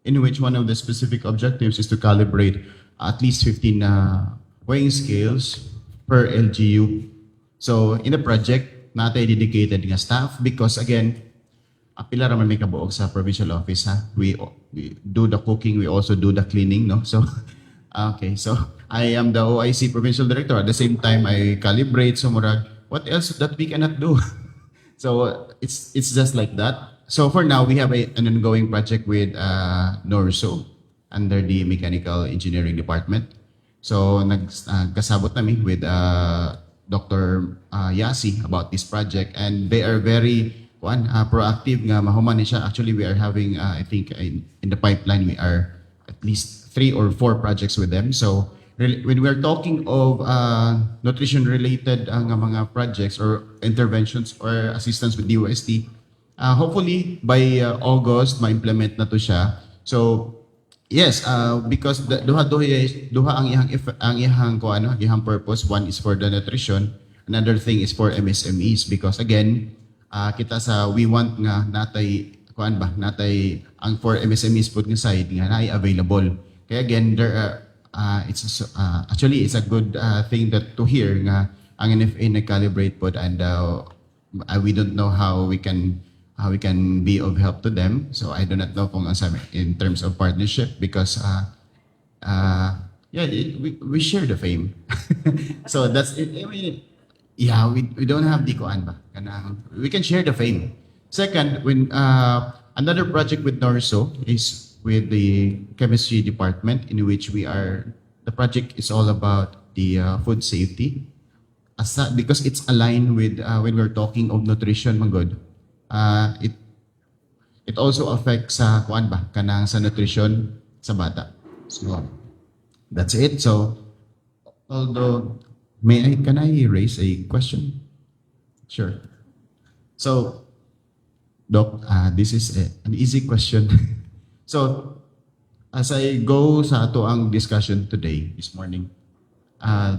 in which one of the specific objectives is to calibrate at least 15 weighing scales per LGU. So in the project, naa tay dedicated nga staff because again, pila ra man may kabuok sa provincial office, ha. We do the cooking, we also do the cleaning, no? So okay, so I am the OIC provincial director. At the same time, I calibrate, so murag what else that we cannot do? So it's just like that. So for now, we have an ongoing project with NORSU under the Mechanical Engineering Department. So nag kasabot nami with Dr. Yasi about this project and they are very kuan proactive nga mahuman ni siya. Actually, we are having I think in the pipeline we are at least three or four projects with them. So when we are talking of nutrition related nga mga projects or interventions or assistance with DOST, hopefully by August ma-implement na to siya. So yes, because the, duha duha duha ang iyang ang iyang ko ano, iyang purpose. One is for the nutrition, another thing is for MSMEs because again, kita sa we want nga natay kuan ba, natay ang for MSMEs pud nga side nga naay available. Kaya again, there are it's actually it's a good thing that to hear nga ang NFA nag-calibrate pod and we don't know how we can be of help to them. So I do not know kung asa in terms of partnership because yeah, we share the fame. So that's it. I mean, yeah, we don't have the kuan ba? Kanang, we can share the fame. Second, when another project with NORSU is with the chemistry department in which we are the project is all about the food safety. Because it's aligned with when we're talking of nutrition man gud, it also affects sa kuan ba, kanang sa nutrition sa bata. So that's it. So although may I can I raise a question? Sure. So Doc, this is an easy question. So as I go sa ato ang discussion today, this morning,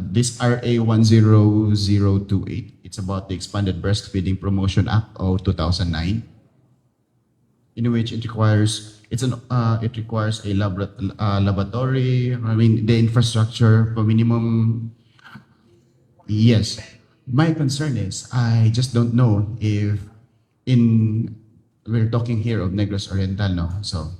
this RA 10028, it's about the Expanded Breastfeeding Promotion Act of 2009, in which it requires a laboratory, I mean, the infrastructure for minimum. Yes. My concern is I just don't know if in we're talking here of Negros Oriental, no? So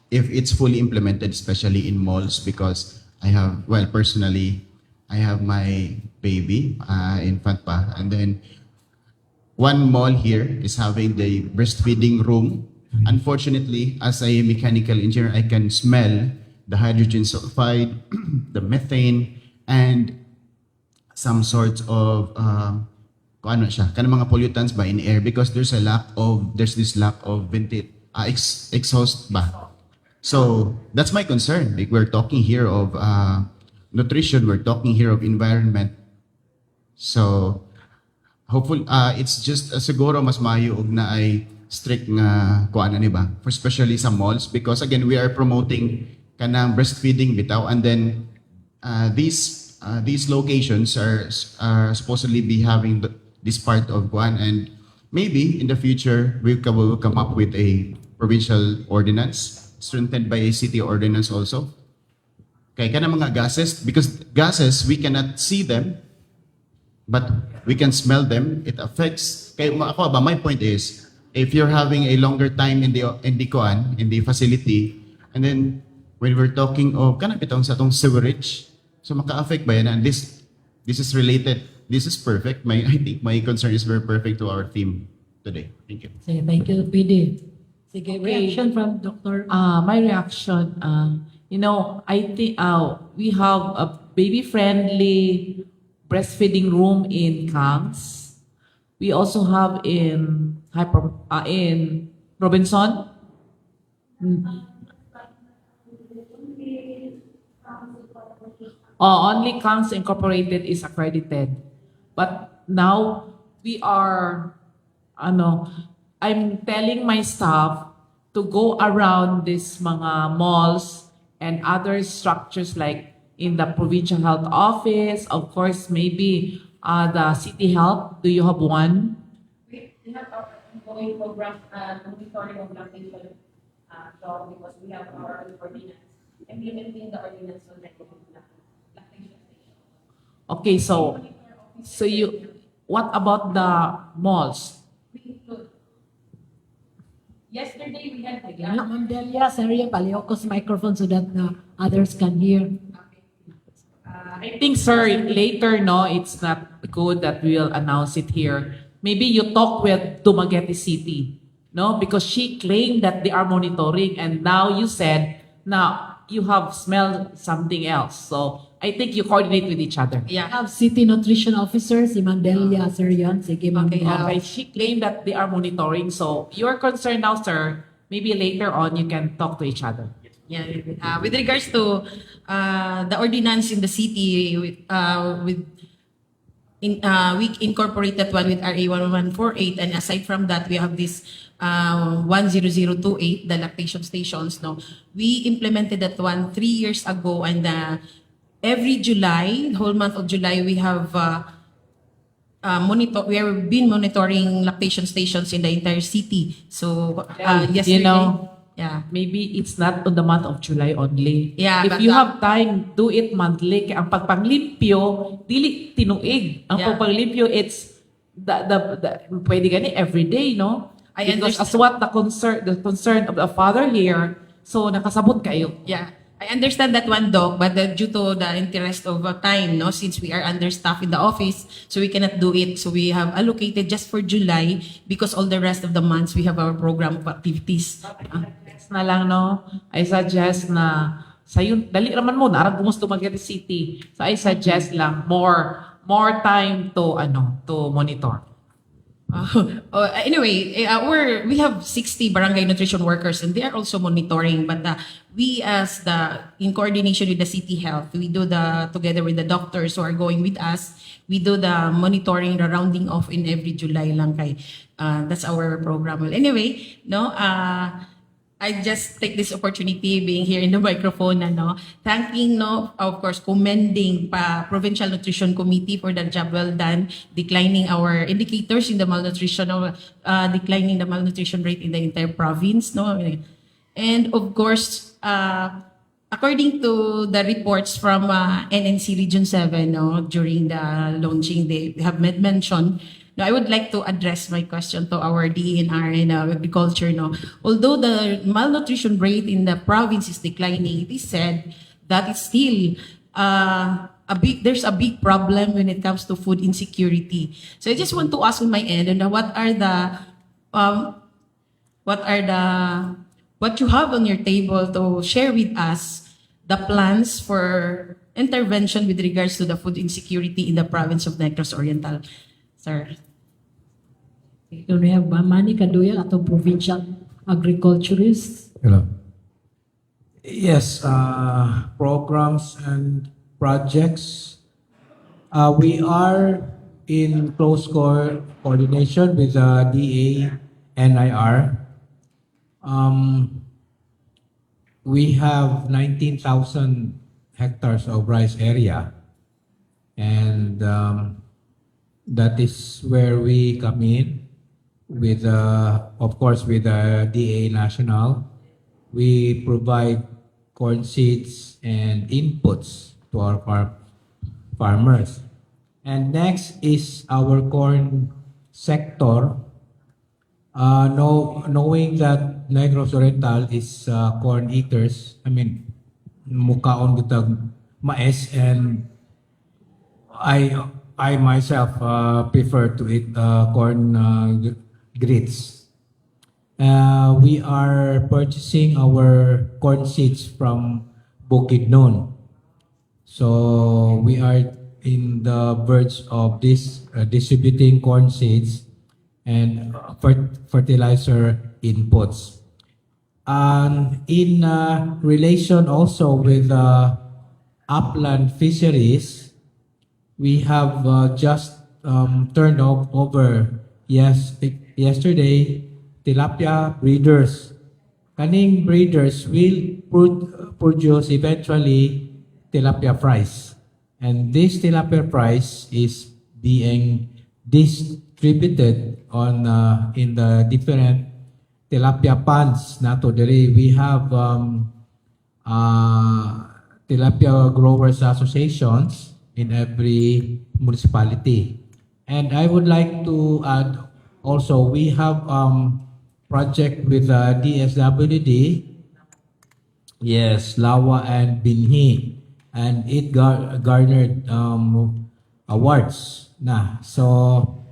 if it's fully implemented, especially in malls, because I have, well, personally, I have my baby, infant pa, and then One mall here is having the breastfeeding room. Unfortunately, as a mechanical engineer, I can smell the hydrogen sulfide, the methane, and some sorts of kung ano siya, kanang mga pollutants ba in air because there's this lack of exhaust ba. So that's my concern. Like, we're talking here of nutrition, we're talking here of environment. So hopeful it's just siguro mas maayo og naay strict nga kuan ni ba for especially sa malls, because again, we are promoting kanang breastfeeding bitaw, and then these locations are supposedly be having this part of kuan, and maybe in the future we will come up with a provincial ordinance strengthened by a city ordinance also kay kanang mga gases, because gases, we cannot see them but we can smell them. It affects. Kay ako ba, my point is, if you're having a longer time in the kuan, in the facility, and then when we're talking of kanang bitong sa atong sewerage, so maka-affect ba yan? And this is related. This is perfect. My I think my concern is very perfect to our theme today. Thank you. Sige, thank you, PD. Sige, Okay. Reaction from Dr. My reaction, I think we have a baby-friendly breastfeeding room in Kangs. We also have in Robinson. Oh, only Kangs Incorporated is accredited. But now we are, ano, I'm telling my staff to go around these mga malls and other structures like in the provincial health office, of course, maybe the city health. Do you have one? We have our ongoing program, monitoring of lactation, so because we have our ordinance, implementing the ordinance on lactation station. Okay, so you, what about the malls? We include. Yesterday, we had the Ma'am Delia, sorry, palihog ko sa microphone so that others can hear. I think, sir, later, no, it's not good that we will announce it here. Maybe you talk with Dumaguete City, no? Because she claimed that they are monitoring and now you said, now you have smelled something else. So I think you coordinate with each other. We have city nutrition officer, si Ma'am Delia, sir, yan. Sige, Ma'am Okay, Delia. Okay, she claimed that they are monitoring. So your concern now, sir, maybe later on you can talk to each other. Yeah, with regards to the ordinance in the city, with in we incorporate that one with RA 1148, and aside from that, we have this 10028, the lactation stations. No, we implemented that one 3 years ago, and every July, the whole month of July, we have monitor. We have been monitoring lactation stations in the entire city. So yesterday, yeah. Maybe it's not on the month of July only. Yeah, If but you have time, do it monthly. Kay ang pagpanglimpyo, dili tinuig. Ang pagpanglimpyo, it's the pwede gani every day, no? I Because as understand. what the concern of the father here, so nakasabot kayo. Yeah. I understand that one, Doc, but due to the interest of time, no, since we are understaffed in the office, so we cannot do it. So we have allocated just for July because all the rest of the months we have our program of activities. Next na lang, no? I suggest na sayon, dali raman mo, naa ra gud mo's Dumaguete City. So I suggest lang more time to ano, to monitor. Oh, anyway, we have 60 barangay nutrition workers and they are also monitoring. But we, as the in coordination with the city health, we do the together with the doctors who are going with us, we do the monitoring, the rounding off in every July lang kay. That's our program. Well, anyway, no, I just take this opportunity being here in the microphone, ano, thanking, no, of course, commending pa Provincial Nutrition Committee for the job well done, declining our indicators in the malnutrition, declining the malnutrition rate in the entire province, no. And of course, according to the reports from NNC Region 7, no, during the launching, they have made mention. No, I would like to address my question to our DENR and agriculture. No, although the malnutrition rate in the province is declining, it is said that it's still a big there's a big problem when it comes to food insecurity. So I just want to ask on my end, and what are the what you have on your table to share with us the plans for intervention with regards to the food insecurity in the province of Negros Oriental, sir? Can we have Manny Caduyac, atong provincial agriculturist? Hello. Yes, programs and projects. We are in close coordination with the DA NIR. We have 19,000 hectares of rice area, and that is where we come in with, of course, with the DA National. We provide corn seeds and inputs to our farmers. And next is our corn sector. No, knowing that Negros Oriental is corn eaters, I mean, mukaon kitag mais, and I myself prefer to eat corn grits. We are purchasing our corn seeds from Bukidnon. So we are in the verge of this distributing corn seeds and fertilizer inputs. And in relation also with upland fisheries, we have just turned over, yes, yesterday, tilapia breeders. Kaning breeders will produce eventually tilapia fries. And this tilapia fries is being distributed on in the different tilapia ponds nato diri. We have tilapia growers associations in every municipality. And I would like to add also, we have project with DSWD, yes, Lawa and Binhi, and it garnered awards na. So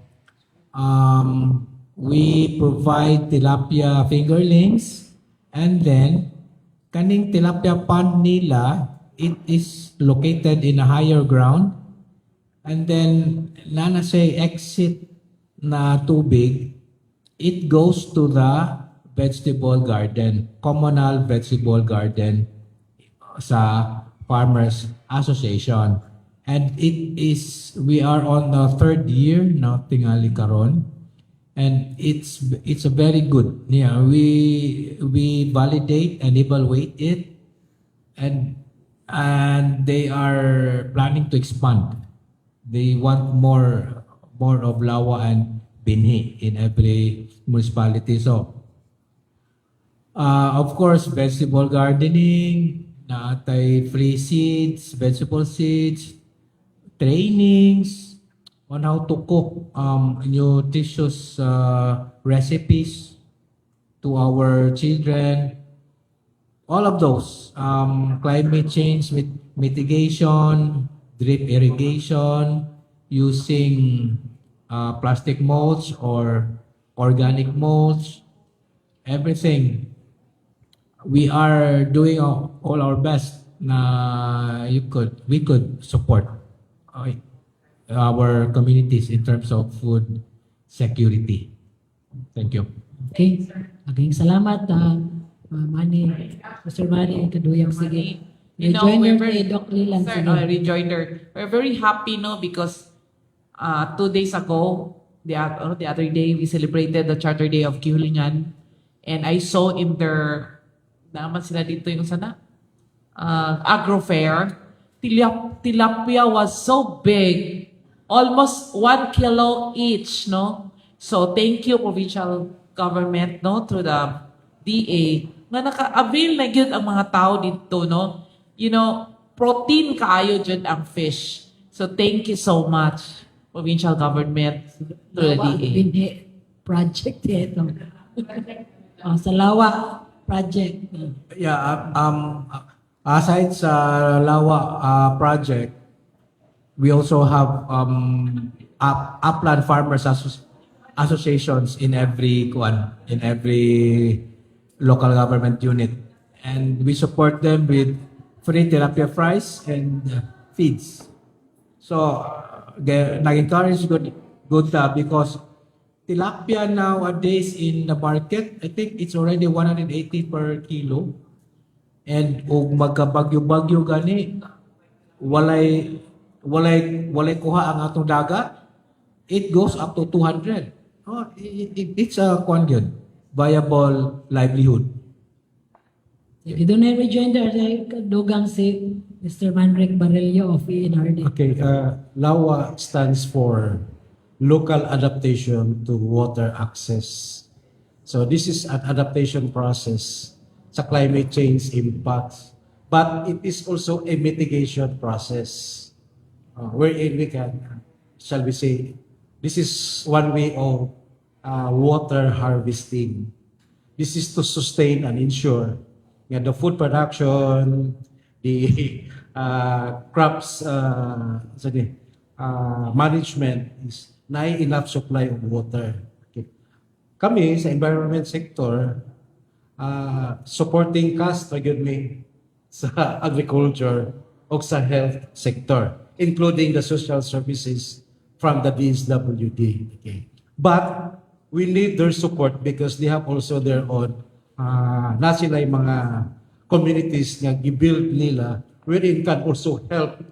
we provide tilapia fingerlings, and then kaning tilapia pond nila, it is located in a higher ground, and then naa na siya'y exit na tubig, it goes to the vegetable garden, communal vegetable garden sa Farmers Association. And it is, we are on the third year na tingali karon. And it's a very good. Yeah, we validate and evaluate it, and they are planning to expand. They want more of Lawa and Binhi in every municipality. So, of course, vegetable gardening, naa tay free seeds, vegetable seeds, trainings on how to cook nutritious recipes to our children. All of those, climate change mitigation, drip irrigation, using plastic mulch or organic mulch, everything. We are doing all our best na you could we could support our communities in terms of food security. Thank you. Okay. Maraming salamat, Manny, Mr. Manny Caduyac. Sige. We're Rejoinder very, ni Doc Lilan. Sir, Sige. Rejoinder. We're very happy, no, because 2 days ago, the other day, we celebrated the Charter Day of Guihulngan. And I saw in their, naman sila dito yung sana, agro fair, tilapia was so big, almost 1 kilo each, no? So thank you, provincial government, no, through the DA, nga naka-avail na gyud ang mga tao dito, no? Protein kaayo jud ang fish. So thank you so much, provincial government, through the Lawa, DA. Binhi project ito. Oh, sa Lawa project. Yeah, aside sa Lawa project, We also have upland farmers associations in every kuan, in every local government unit, and we support them with free tilapia fries and feeds. So, nag-encourage gud gud ta because tilapia nowadays in the market, I think it's already 180 per kilo. And og magkabagyo-bagyo gani, walay kuha ang atong dagat, it goes up to 200. Oh, it's a kuan gyud, viable livelihood. Dito na rejoinder dugang si Mr. Manric Barillo of ENRD. Okay, LAWA stands for Local Adaptation to Water Access. So this is an adaptation process sa climate change impacts, but it is also a mitigation process wherein we can, shall we say, this is one way of water harvesting. This is to sustain and ensure nga the food production, the crops sorry, management is na enough supply of water. Okay. Kami sa environment sector, supporting cast ra gyud mi sa agriculture o sa health sector, including the social services from the DSWD. Okay. But we need their support because they have also their own na sila yung mga communities nga gi-build nila wherein can also help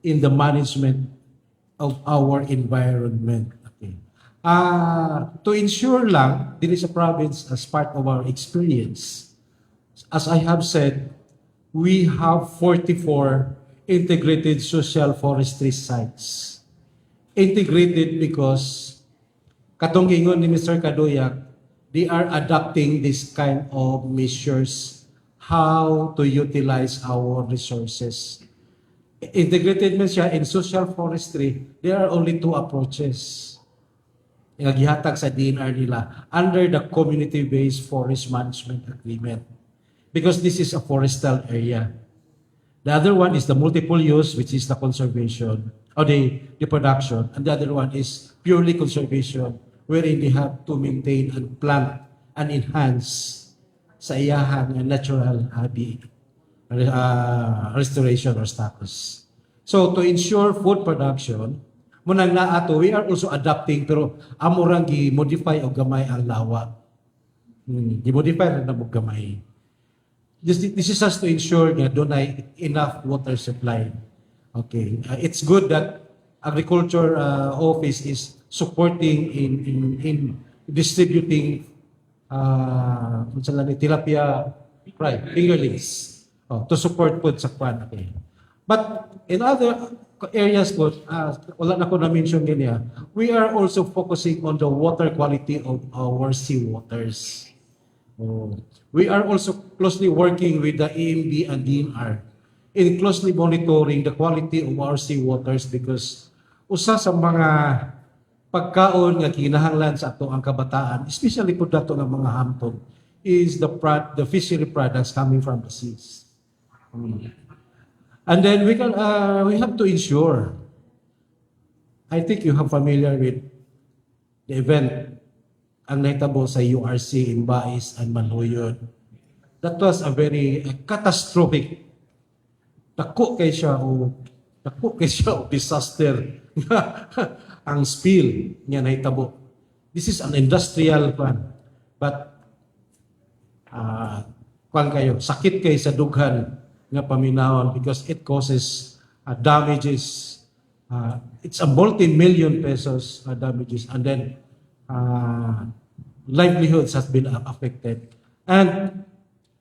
in the management of our environment. Okay. To ensure lang, diri sa province as part of our experience, as I have said, we have 44 integrated social forestry sites. Integrated because katong ingon ni Mr. Kaduyak, they are adopting this kind of measures how to utilize our resources. Integrated man siya in social forestry, there are only two approaches nga gihatag sa DENR nila under the Community-Based Forest Management Agreement. Because this is a forestal area. The other one is the multiple use, which is the conservation or the production. And the other one is purely conservation, wherein they have to maintain and plant and enhance sa iyahang natural restoration or status. So to ensure food production, munang naa to, we are also adapting pero amo rang gi-modify og gamay ang LAWA. Gi-modify ra na og gamay. This is just to ensure nga dunay enough water supply. Okay. It's good that agriculture office is supporting in distributing unsa lang ni, tilapia fry, fingerlings, oh, to support food sa kwan. Okay. But in other areas po, wala na ko na-mention ganyan, we are also focusing on the water quality of our sea waters. Oh. We are also closely working with the AMB and DENR in closely monitoring the quality of our sea waters because usa sa mga pagkaon nga kinahanglan sa ato ang kabataan, especially po dato nga mga hamtong, is the fishery products coming from the seas. And then we have to ensure. I think you have familiar with the event ang nahitabo sa URC in Bais and Manjuyod. That was a very catastrophic. Dako kay siya o disaster ang spill nga nahitabo. This is an industrial plan. But kuan kayo, sakit kay sa dughan nga paminawon because it causes damages. It's a multi-million pesos damages and then livelihoods has been affected. And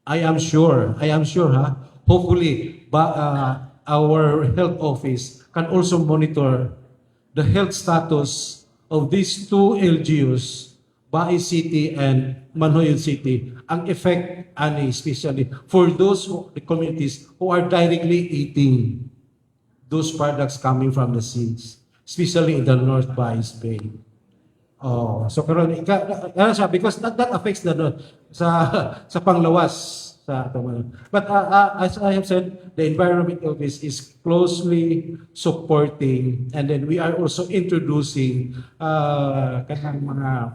I am sure, ha, hopefully, ba, our health office can also monitor the health status of these two LGUs, Bais City and Manjuyod City, ang effect ani especially for the communities who are directly eating those products coming from the seas, especially in the North Bais Bay. Oh, so karon ika ano siya because that affects the no, sa panglawas. Sa atong mga. But as I have said, the Environment Office is closely supporting and then we are also introducing kanang mga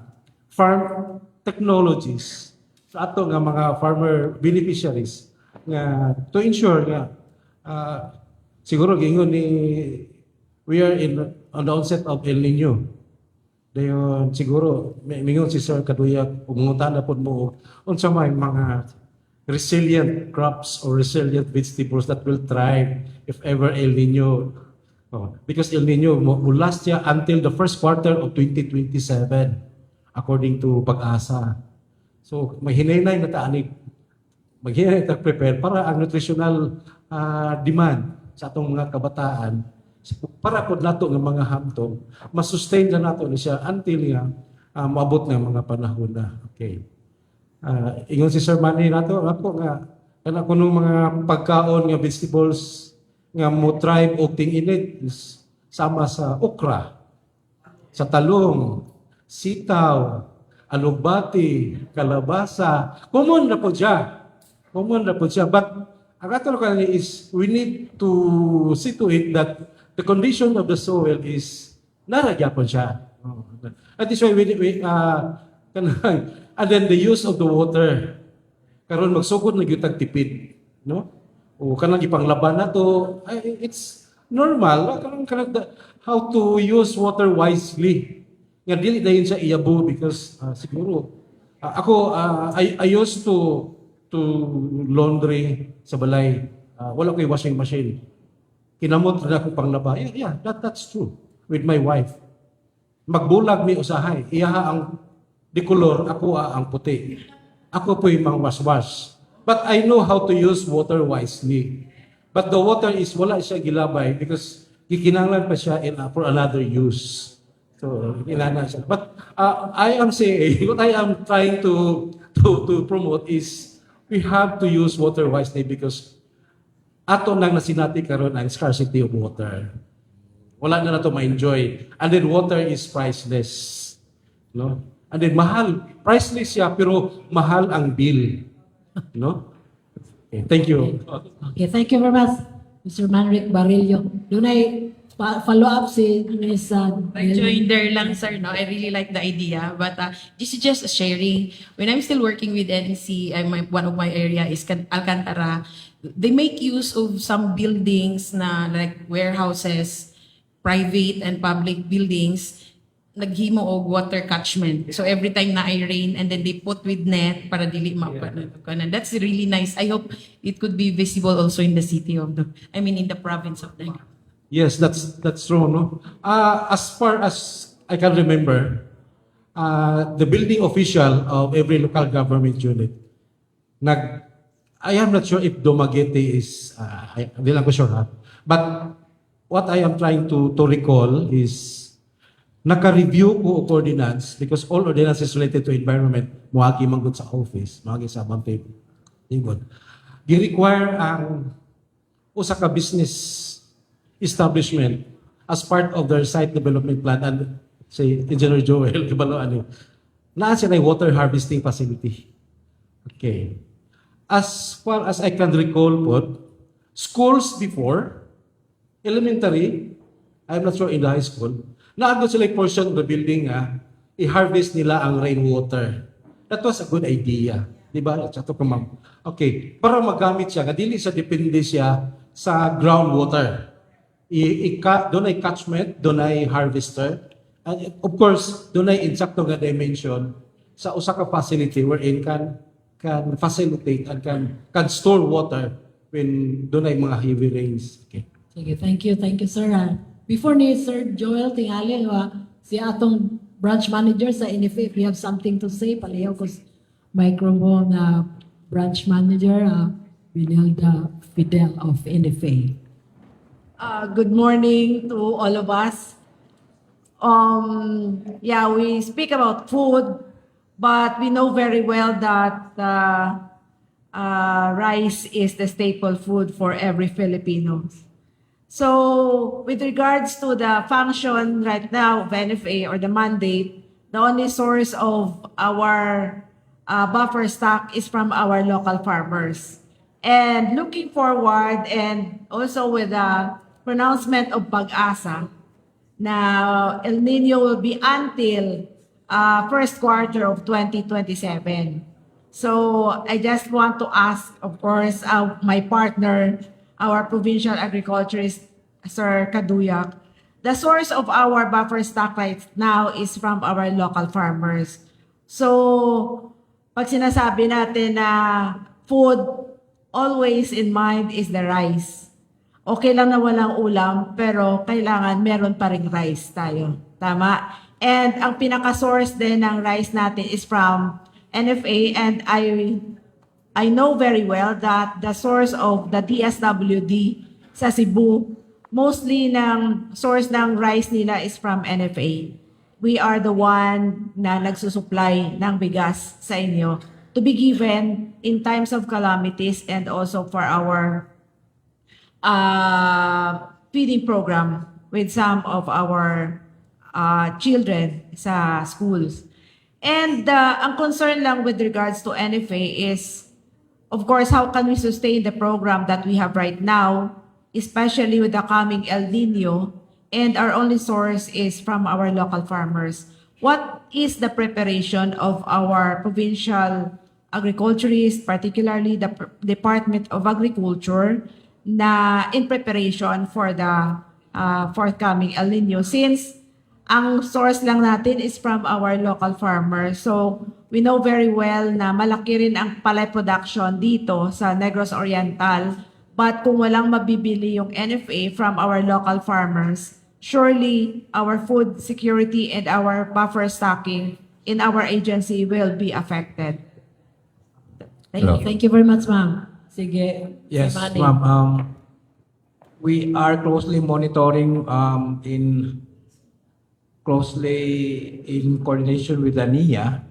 farm technologies sa ato nga mga farmer beneficiaries nga to ensure nga siguro gingon ni we are in on the onset of El Nino. Dayon siguro mingon si Sir Kaduyak ug mangutana pod mo unsa may mga resilient crops or resilient vegetables that will thrive if ever El Nino. Oh, because El Nino mo last siya until the first quarter of 2027 according to PAGASA. So may hinaynay na ta ani, maghinay ta prepare para ang nutritional demand sa atong mga kabataan para pod nato nga mga hamtong masustain na nato ni siya until nga moabot nga mga panahon na. Okay. Ingon si Sir Manny nato ako nga kana kunong mga pagkaon nga vegetables nga mo thrive og ting-init is sama sa okra, sa talong, sitaw, alugbati, kalabasa. Common na po siya. Common na po siya. But ang ato kani is we need to see to it that the condition of the soil is nara gyapon siya. Oh. At this why we kanang, and then the use of the water. Karon magsugod na gyud tag tipid, no? O kanang ipanglaban na to, ay, it's normal kanang how to use water wisely. Nga dili dayon siya iyabo because siguro ako I used to laundry sa balay. Wala ko'y washing machine. Kinamot na ako panglaba. Yeah, that's true. With my wife. Magbulag mi usahay. Iyaha ang di kolor, ako ang puti. Ako po'y mangwaswas. But I know how to use water wisely. But the water is wala siya gilabay because gikinahanglan pa siya for another use. So, inana siya. But I am saying, what I am trying to promote is we have to use water wisely because ato nang nasinati karon ang scarcity of water. Wala na nato ma-enjoy. And then water is priceless. No? And then mahal, priceless siya pero mahal ang bill. No? Okay, thank you. Okay, thank you very much, Mr. Manric Barillo. Dunay follow up si Ms. Like join there lang, sir, no? I really like the idea. But this is just a sharing. When I'm still working with NEC, one of my area is Alcantara. They make use of some buildings na like warehouses, private and public buildings, naghimo og water catchment. So every time na I rain and then they put with net para dili ma yeah. That's really nice. I hope it could be visible also in the city of the I mean in the province of the Yes, that's true, no? As far as I can remember, the building official of every local government unit, I am not sure if Dumaguete is, hindi lang ko sure ha. But what I am trying to recall is, naka-review ko og ordinance because all ordinances related to environment moagi man gud sa office, moagi sa abang table. Ingon. Gi-require ang usa ka business establishment as part of their site development plan and say Engineer Joel kabalo ani naa sila water harvesting facility. Okay. As far as I can recall po, schools before, elementary, I'm not sure in the high school, naa gud sila portion of the building i-harvest nila ang rainwater. That was a good idea. Di ba? Sa to ka, ma'am. Okay. Para magamit siya, nga dili sa depende siya sa groundwater. Doon ay catchment, doon ay harvester. And of course, doon ay insakto nga dimension sa usa ka facility wherein can facilitate and can store water when doon ay mga heavy rains. Okay. Sige, thank you, thank you, sir. Before ni Sir Joel tingali, si atong branch manager sa NFA, if you have something to say, palihaw ko sa microphone na branch manager, Binelda Fidel of NFA. Good morning to all of us. Yeah, we speak about food, but we know very well that rice is the staple food for every Filipino. So, with regards to the function right now of NFA or the mandate, the only source of our buffer stock is from our local farmers. And looking forward and also with the pronouncement of PAGASA na El Nino will be until first quarter of 2027. So I just want to ask, of course, my partner, our provincial agriculturist, Sir Kaduyak, the source of our buffer stock right now is from our local farmers. So, pag sinasabi natin na food, always in mind is the rice. Okay lang na walang ulam, pero kailangan meron pa ring rice tayo. Tama? And ang pinaka-source din ng rice natin is from NFA, and I know very well that the source of the DSWD sa Cebu, mostly ng source ng rice nila is from NFA. We are the one na nagsusupply ng bigas sa inyo to be given in times of calamities and also for our feeding program with some of our children sa schools. And ang concern lang with regards to NFA is, of course, how can we sustain the program that we have right now, especially with the coming El Nino, and our only source is from our local farmers. What is the preparation of our provincial agriculturists, particularly the Department of Agriculture, na in preparation for the forthcoming El Nino, since ang source lang natin is from our local farmers? So, we know very well na malaki rin ang palay production dito sa Negros Oriental. But kung walang mabibili yung NFA from our local farmers, surely our food security and our buffer stocking in our agency will be affected. Thank Hello. You. Thank you very much, ma'am. Sige. Yes, Manny. Ma'am. We are closely monitoring in closely in coordination with the NIA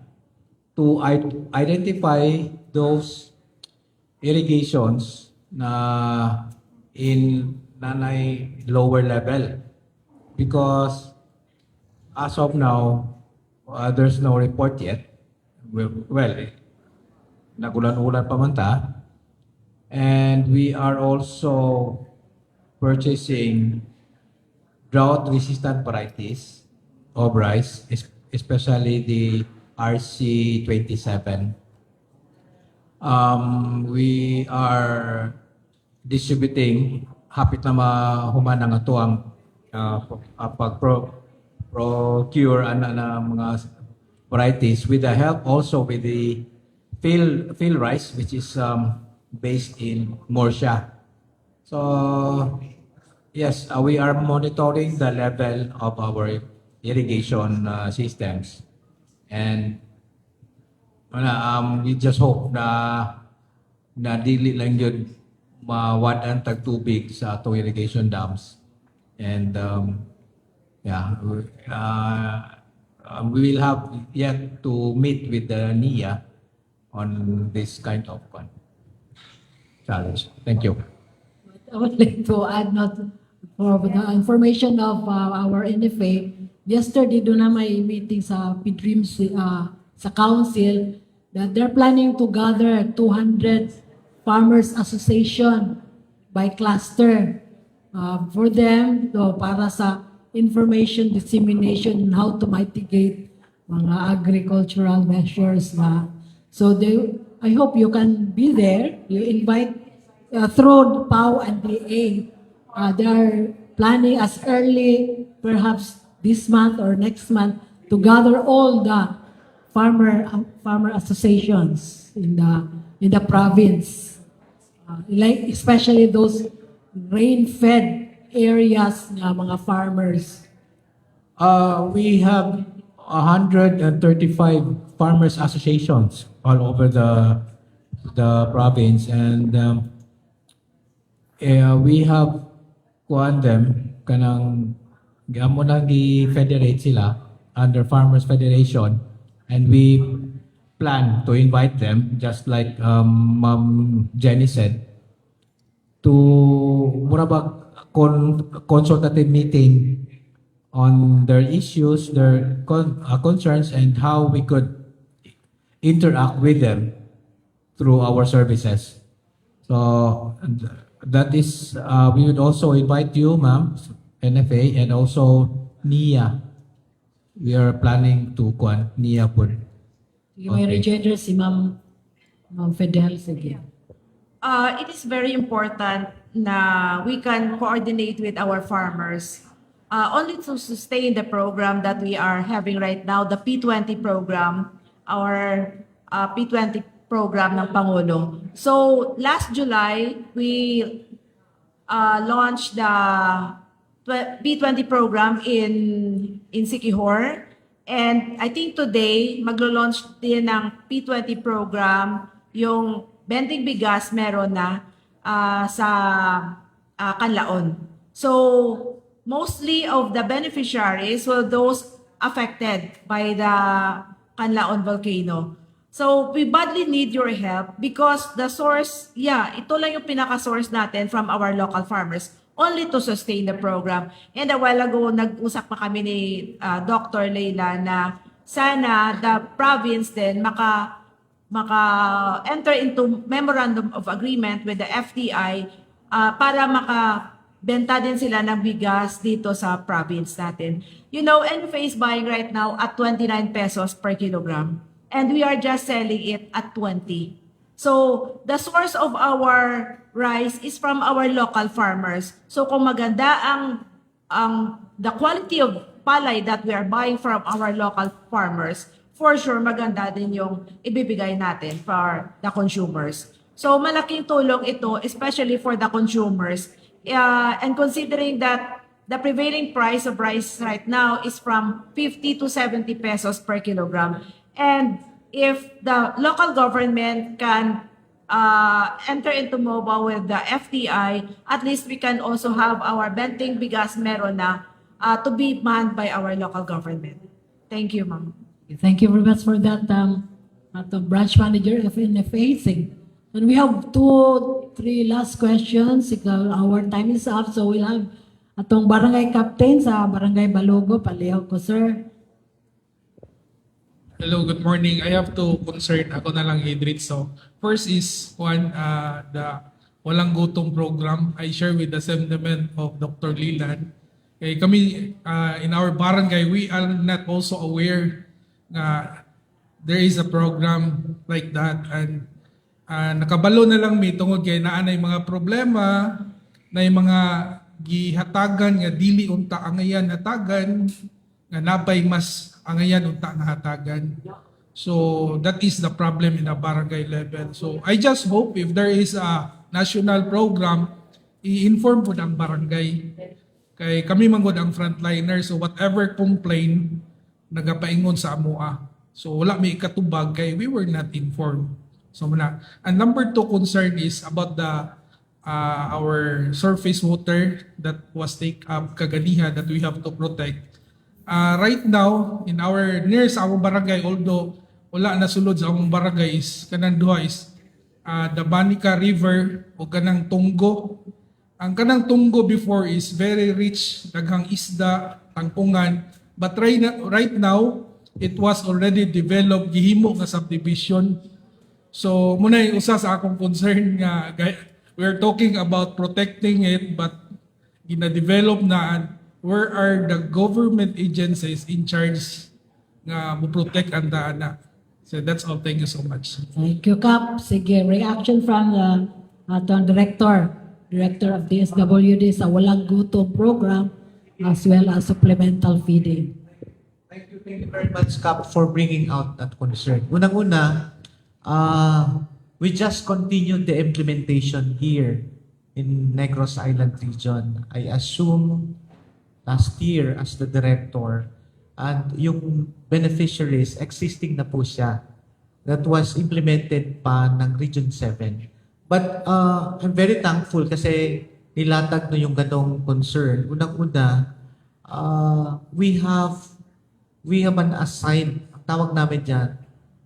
to identify those irrigations na in nanay lower level, because as of now, there's no report yet. Well, nagulan-ulan pa man ta. And we are also purchasing drought-resistant varieties of rice, especially the RC27. We are distributing, hapit na mahuman ang atoang pag procure ana na mga varieties with the help also with the PhilRice, which is based in Murcia. So yes, we are monitoring the level of our irrigation systems and wala, we just hope na dili lang yun mawad-an tag tubig sa atong irrigation dams, and yeah, we will have yet to meet with the NIA on this kind of one challenge. Thank you. I would like to add, not for the information of our NFA, yesterday duna may meeting sa PDRRMC, sa council, that they're planning to gather 200 farmers association by cluster for them to, para sa information dissemination on how to mitigate mga agricultural measures na. So they, I hope you can be there. You invite through PAO and DA. They are planning as early, perhaps this month or next month, to gather all the farmer associations in the province. Like especially those rain-fed areas nga mga farmers. We have 135 farmers associations all over the province, and we have kuan them, kanang amo nang gi-federate sila under Farmers Federation, and we plan to invite them, just like Ma'am Jenny said, to mura ba consultative meeting on their issues, their concerns, and how we could interact with them through our services. So that is, we would also invite you, ma'am, NFA, and also NIA. We are planning to kuan NIA po. Sige, may rejoinder si Ma'am Fidel. Sige. It is very important na we can coordinate with our farmers only to sustain the program that we are having right now, the P20 program, our P20 program ng Pangulo. So last July, we launched the P20 program in Siquijor. And I think today, maglo-launch din ng P20 program, yung Benteng Bigas meron na sa Canlaon. So, mostly of the beneficiaries were those affected by the Canlaon volcano. So, we badly need your help because the source, yeah, ito lang yung pinaka-source natin from our local farmers only to sustain the program. And a while ago, nag-usap pa kami ni Dr. Leila na sana the province din maka enter into memorandum of agreement with the FTI para maka benta din sila ng bigas dito sa province natin. NFA is buying right now at 29 pesos per kilogram. And we are just selling it at 20. So, the source of our rice is from our local farmers. So, kung maganda ang the quality of palay that we are buying from our local farmers, for sure maganda din yung ibibigay natin for the consumers. So malaking tulong ito, especially for the consumers. And considering that the prevailing price of rice right now is from 50 to 70 pesos per kilogram. And if the local government can enter into MOA with the FTI, at least we can also have our Benteng Bigas meron na to be manned by our local government. Thank you, ma'am. Thank you very much for that, ato branch manager of NFA. And we have two, three last questions. Ikaw, our time is up, so we'll have atong barangay captain sa Barangay Balugo. Palihog ko, sir. Hello, good morning. I have two concern. Ako na lang i-treat. So, first is one, the Walang Gutom program. I share with the sentiment of Dr. Lilan. Eh, kami, in our barangay, we are not also aware nga there is a program like that. And nakabalo na lang mi tungod kay naa nay mga problema, na yung mga gihatagan nga dili unta angayan hatagan, nga nabay mas angayan unta nga hatagan. So that is the problem in the barangay level. So I just hope if there is a national program, i-inform po ang barangay. Kay kami man gud ang frontliner, so whatever complaint nagapaingon sa amoa. So wala may ikatubag kay we were not informed. So muna. And number two concern is about the our surface water that was take up kaganiha that we have to protect. Right now, in our near sa among barangay, although wala na sulod sa among barangay is kanang duha is the Banica River o kanang Tunggo. Ang kanang Tunggo before is very rich, daghang isda, tangkungan. But right now, it was already developed, gihimo nga subdivision. So, muna yung usa sa akong concern nga we're talking about protecting it, but gina-develop na and where are the government agencies in charge nga mo protect ang daan na. So that's all. Thank you so much. Thank you, Kap. Sige, reaction from the atong director of DSWD sa Walang Gutom program as well as supplemental feeding. Thank you very much, Kap, for bringing out that concern. Unang-una, we just continued the implementation here in Negros Island region. I assume last year as the director, and yung beneficiaries, existing na po siya. That was implemented pa ng Region 7. But I'm very thankful kasi nilatag no yung ganong concern. Unang-una, we have an assigned, ang tawag namin dyan,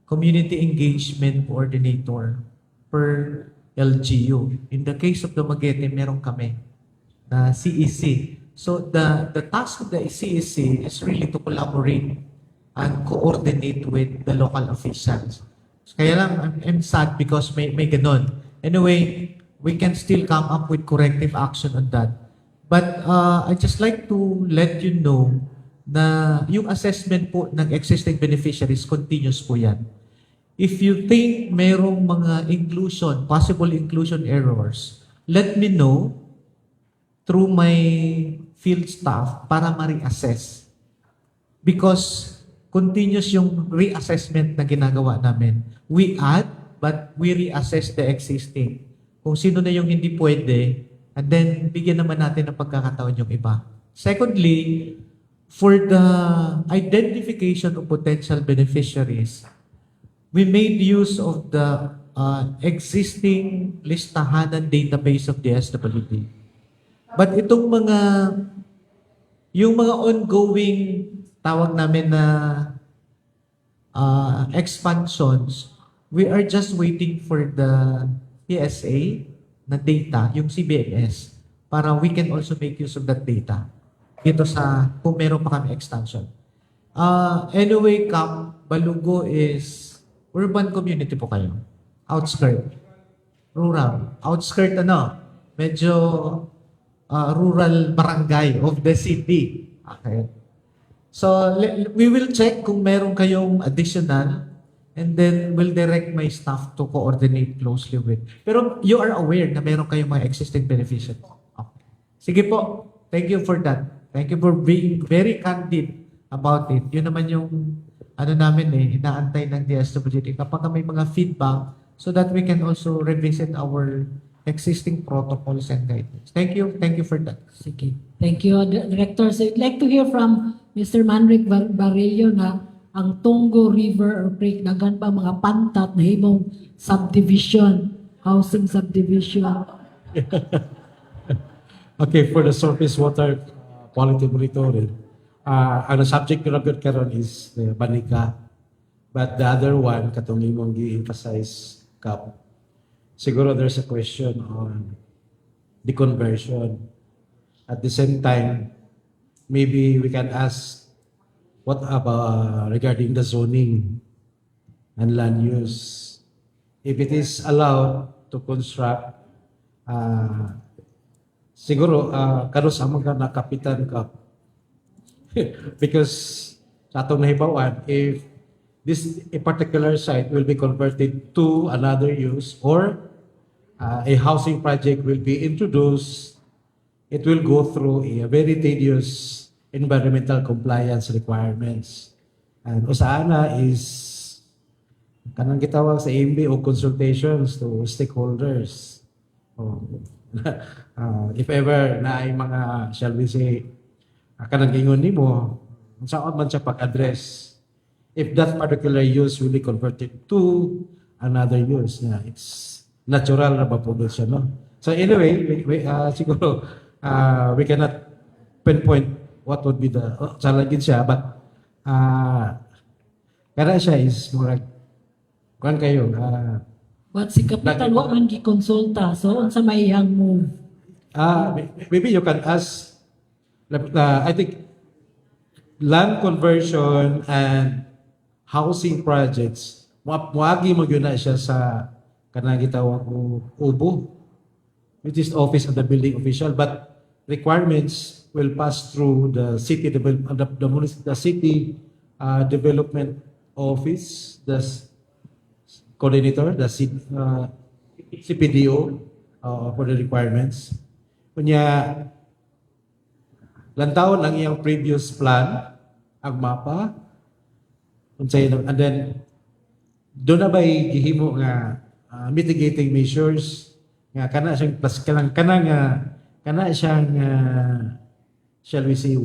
Community Engagement Coordinator per LGU. In the case of Dumaguete, meron kami na CEC. So the task of the CEC is really to collaborate and coordinate with the local officials. Kaya lang, I'm sad because may ganun. Anyway, we can still come up with corrective action on that. But I just like to let you know na yung assessment po ng existing beneficiaries, continuous po yan. If you think merong mga inclusion, possible inclusion errors, let me know through my field staff para ma-reassess. Because continuous yung reassessment na ginagawa namin. We add, but we reassess the existing. Kung sino na yung hindi pwede, and then bigyan naman natin ng pagkakataon yung iba. Secondly, for the identification of potential beneficiaries, we made use of the existing listahanan database of the DSWD. But itong mga, yung mga ongoing tawag namin na expansions, we are just waiting for the PSA na data, yung CBMS, para we can also make use of that data dito sa kung meron pa kami expansion. Anyway, Kap, Balugo is urban community po kayo. Outskirt. Rural. Outskirt ano? Medyo rural barangay of the city. Okay. So, we will check kung meron kayong additional and then we'll direct my staff to coordinate closely with. Pero you are aware na meron kayong mga existing beneficiaries. Okay. Sige po. Thank you for that. Thank you for being very candid about it. Yun naman yung ano namin eh, inaantay ng DSWD kapag may mga feedback so that we can also revisit our existing protocols and guidelines. Thank you. Thank you for that. Sige. Thank you, Director. So, I'd like to hear from Mr. Manric Barillo na ang Tunggo River or Creek, daghan pa mga pantat na himong subdivision, housing subdivision. Okay, for the surface water quality monitoring, ang subject ko na gud karon is the Banica. But the other one, katong imong gi-emphasize, Kap, siguro there's a question on the conversion. At the same time, maybe we can ask what about regarding the zoning and land use. If it is allowed to construct, siguro karon sa mga nakapitan ka because sa atong nahibawan, if this a particular site will be converted to another use or a housing project will be introduced, it will go through a very tedious environmental compliance requirements. And usa ana is kanang gitawag sa MB o consultations to stakeholders. Oh. If ever na ay mga, shall we say, kanang gingon nimo, unsaon man siya pag-address if that particular use will be converted to another use na it's natural na ba po siya, no? So anyway, siguro we cannot pinpoint what would be the challenge siya, but kada siya is more like kuan kayo But si Kapitan wa man gikonsulta. So unsa may iyang move? Ah, maybe you can ask. I think land conversion and housing projects, muagi mo gyud na siya sa kanang gitawag og UBO, which is Office of the Building Official, but requirements will pass through the city develop the city development office, the coordinator, the CPDO for the requirements. Unya, lantawon ang iyang previous plan, ang mapa, unsay and then doon na ba'y gihimo nga mitigating measures nga kana siyang plus kanang kana nga kana siyang shall we say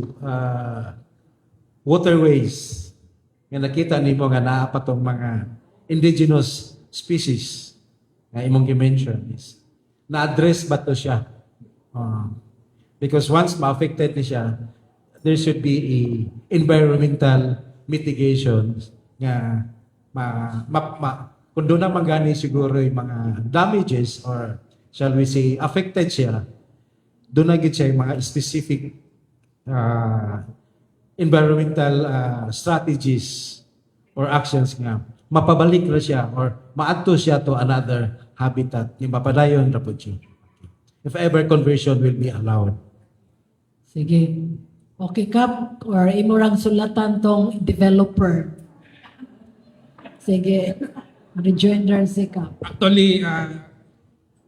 waterways nga nakita nimo nga naa pa tong mga indigenous species nga imong gi-mention is na-address ba to siya? Because once ma-affected ni siya, there should be a environmental mitigation nga ma kung doon naman gani siguro yung mga damages or, shall we say, affected siya, doon na gid siya yung mga specific environmental strategies or actions nga Mapabalik ra siya or maadto siya to another habitat. Yung mapadayon ra pud siya. If ever conversion will be allowed. Sige. Okay, Kap, or imo rang sulatan tong developer. Sige. Rejoinder si Kap. Actually,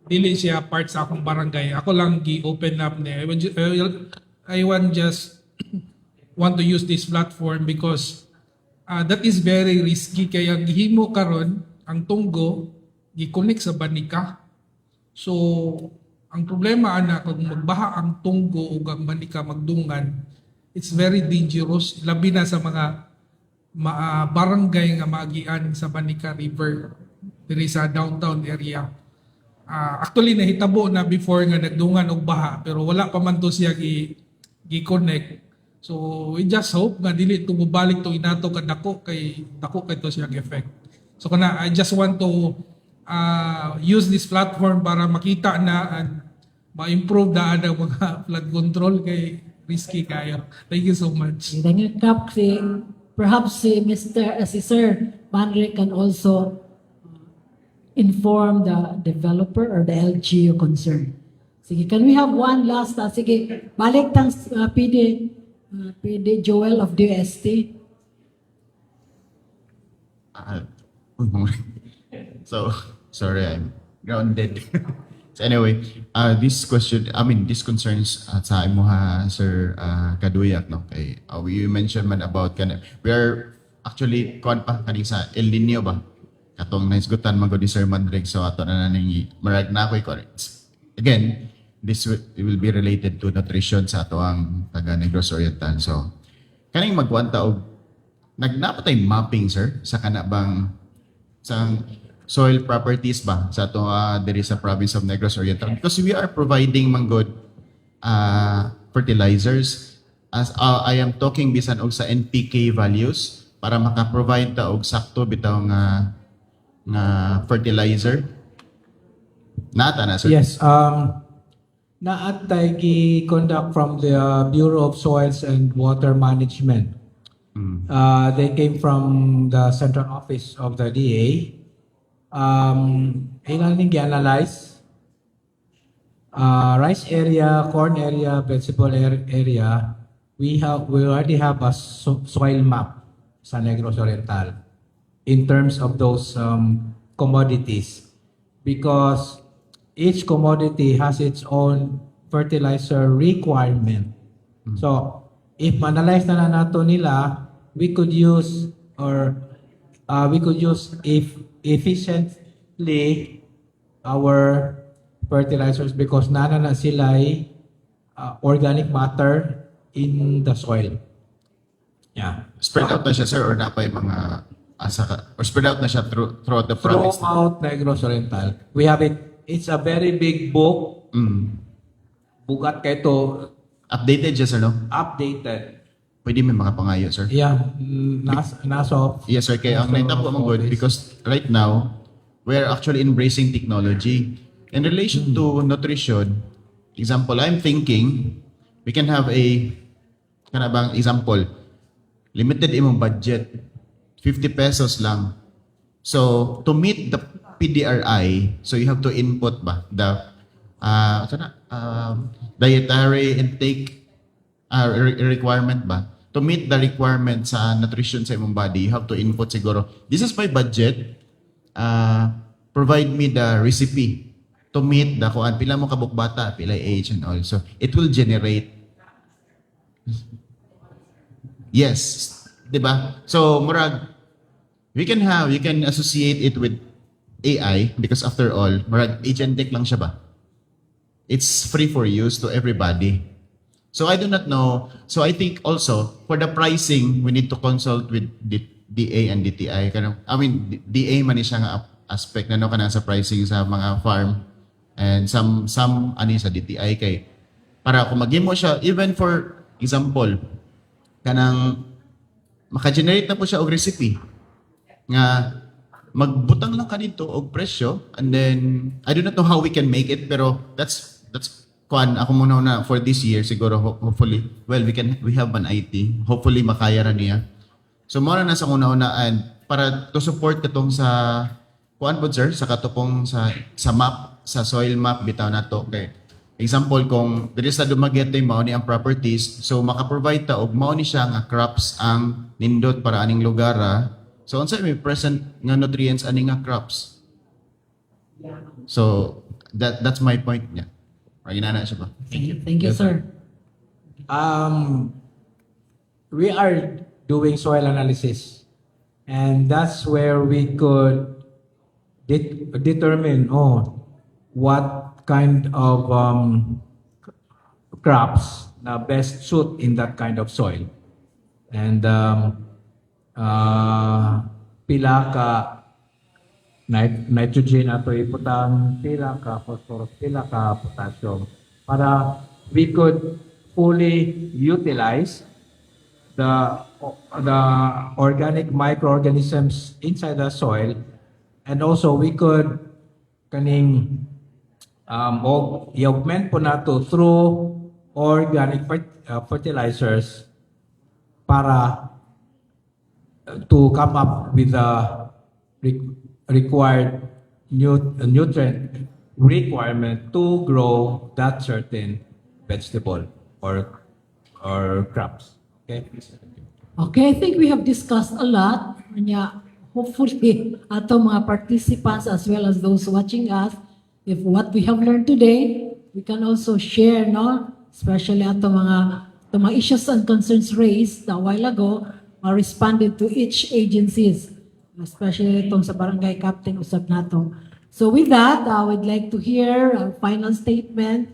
dili siya part sa akong barangay. Ako lang gi-open up ni. I want just want to use this platform because that is very risky kay ang gihimo karon ang Tunggo gi-connect sa Banica. So, ang problema ana, kung magbaha ang Tunggo ug ang Banica magdungan, it's very dangerous, labi na sa mga barangay nga maagian sa Banica River diri sa downtown area. Actually, nahitabo na before nga nagdungan og baha, pero wala pa man to siya gi gi-connect. So we just hope nga dili to mobalik to inato kadako kay dako kay to siyang effect. So kana, I just want to use this platform para makita na and ma-improve daan ang mga flood control kay risky kayo. Thank you so much. Thank you, Kap. Si, perhaps si Mr. Si Sir Manrick can also inform the developer or the LGU concerned. Sige, can we have one last? Sige, balik tang PD, PD Joel of DOST. So, sorry, I'm grounded. So anyway, this question, I mean, this concerns sa imuha, Sir Kaduyak, no? Kay, you mentioned man about kana, we are actually, kuan pa, kaning sa El Nino ba? Katong nahisgutan man gud ni Sir Mandrig, so ato na naning, marag na ako'y correct. Again, this will, it will be related to nutrition sa ato ang taga Negros Oriental. So, kaning magkuan ta og nagnapa tay mapping, sir, sa kana bang sa soil properties ba sa ato diri sa province of Negros Oriental, because we are providing manggod fertilizers as I am talking bisan og sa NPK values para maka-provide ta og sakto bitaw nga fertilizer nata na, sir. Yes, naatay gi-conduct from the Bureau of Soils and Water Management. They came from the central office of the DA. Ilan ning gi-analyze rice area, corn area, vegetable area. We already have a soil map sa Negros Oriental in terms of those commodities, because each commodity has its own fertilizer requirement. So, if ma-analyze na nato nila, we could use if efficiently our fertilizers because nana na sila ay organic matter in the soil. Yeah. Spread out na siya, sir, or na pa yung mga asa ka or spread out na siya throughout the province? Throughout Negros Oriental. We have it. It's a very big book. Bugat kay to. Updated siya, sir, no? Updated. Pwede may mga pangayo, sir? Yeah, nasa Yes, sir. Kaya ang nasa nakita po man good office. Because right now, we're actually embracing technology. In relation to nutrition, example, I'm thinking we can have a kana bang example, limited imong budget, 50 pesos lang. So, to meet the PDRI, so you have to input ba the sana, dietary intake requirement ba? To meet the requirement sa nutrition sa imong body, you have to input siguro, "This is my budget, provide me the recipe to meet the kuan, pila mo kabuk bata, pila age and all." So, it will generate. Yes, 'di ba? So, murag we can have you can associate it with AI because after all, murag agentic lang siya ba? It's free for use to everybody. So I do not know. So I think also for the pricing, we need to consult with the DA and DTI. Kanang, I mean, DA man ni siya nga aspect na no kanang sa pricing sa mga farm and some ani sa DTI kay para kung maghimo siya, even for example, kanang maka-generate na po siya og recipe nga magbutang lang ka dito og presyo, and then I do not know how we can make it, pero that's kuan ako muna na for this year siguro, hopefully. Well, we have an IT, hopefully makaya ra niya. So mao na sa una-una and Para to support katong sa kuan pod, sir, sa katupong sa map, sa soil map bitaw nato, kay example kung diri sa Dumaguete mao ni ang properties, so maka-provide ta og mao ni siya nga crops ang nindot para aning lugar ah. So unsa may present nga nutrients ani nga crops? So that's my point niya. Ing-ana siya ba? Thank you. Thank you, Yes, sir. We are doing soil analysis, and that's where we could determine, oh, what kind of crops na best suit in that kind of soil. And pila ka nitrogen ato ibutang, pila ka phosphorus, pila ka potassium, para we could fully utilize the organic microorganisms inside the soil, and also we could kaning i-augment po nato through organic fertilizers para to come up with the required nutrient requirement to grow that certain vegetable or crops. Okay? Okay, I think we have discussed a lot. Nya, hopefully, ato mga participants as well as those watching us, if what we have learned today, we can also share, no? Especially ato mga issues and concerns raised a while ago are responded to each agencies, especially itong sa barangay captain usab nato. So with that, I would like to hear a final statement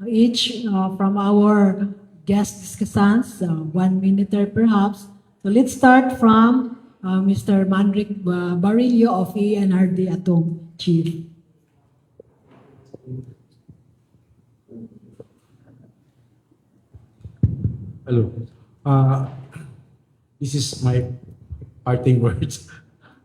each from our guest discussants, 1 minute perhaps. So let's start from Mr. Manric Barillo of ENRD Atong Chief. Hello. This is my parting words.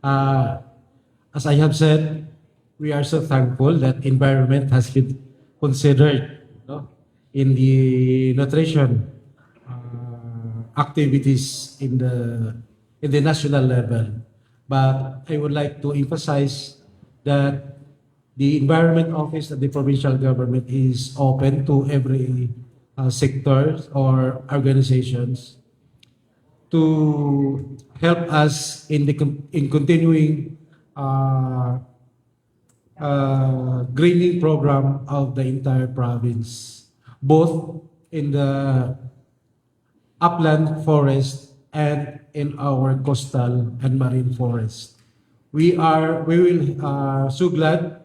As I have said, we are so thankful that environment has been considered, no, in the nutrition activities in the national level. But I would like to emphasize that the Environment Office of the provincial government is open to every sectors or organizations to help us in continuing greening program of the entire province, both in the upland forest and in our coastal and marine forest. We will so glad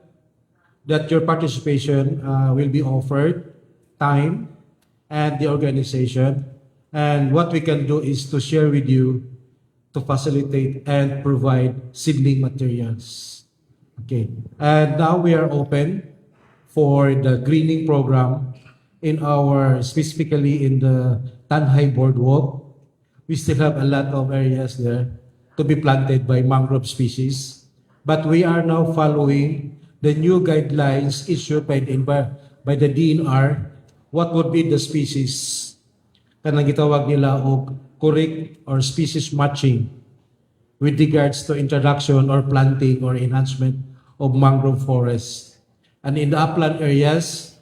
that your participation will be offered time and the organization. And what we can do is to share with you to facilitate and provide seedling materials. Okay. And now we are open for the greening program in our, specifically in the Tanjay Boardwalk. We still have a lot of areas there to be planted by mangrove species. But we are now following the new guidelines issued by the DENR, what would be the species kanang gitawag nila og correct or species matching with regards to introduction or planting or enhancement of mangrove forests. And in the upland areas,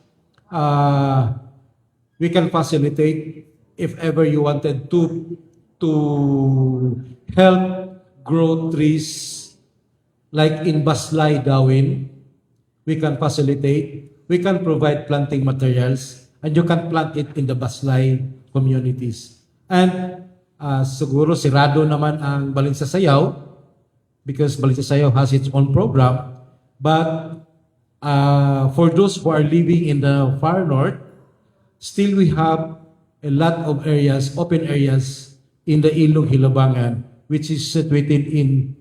we can facilitate if ever you wanted to help grow trees like in Baslay, Dauin, we can facilitate, we can provide planting materials, and you can plant it in the Baslay communities. And siguro sirado naman ang Balinsasayao because Balinsasayao has its own program. But for those who are living in the far north, still we have a lot of areas, open areas in the Ilog Hilabangan, which is situated in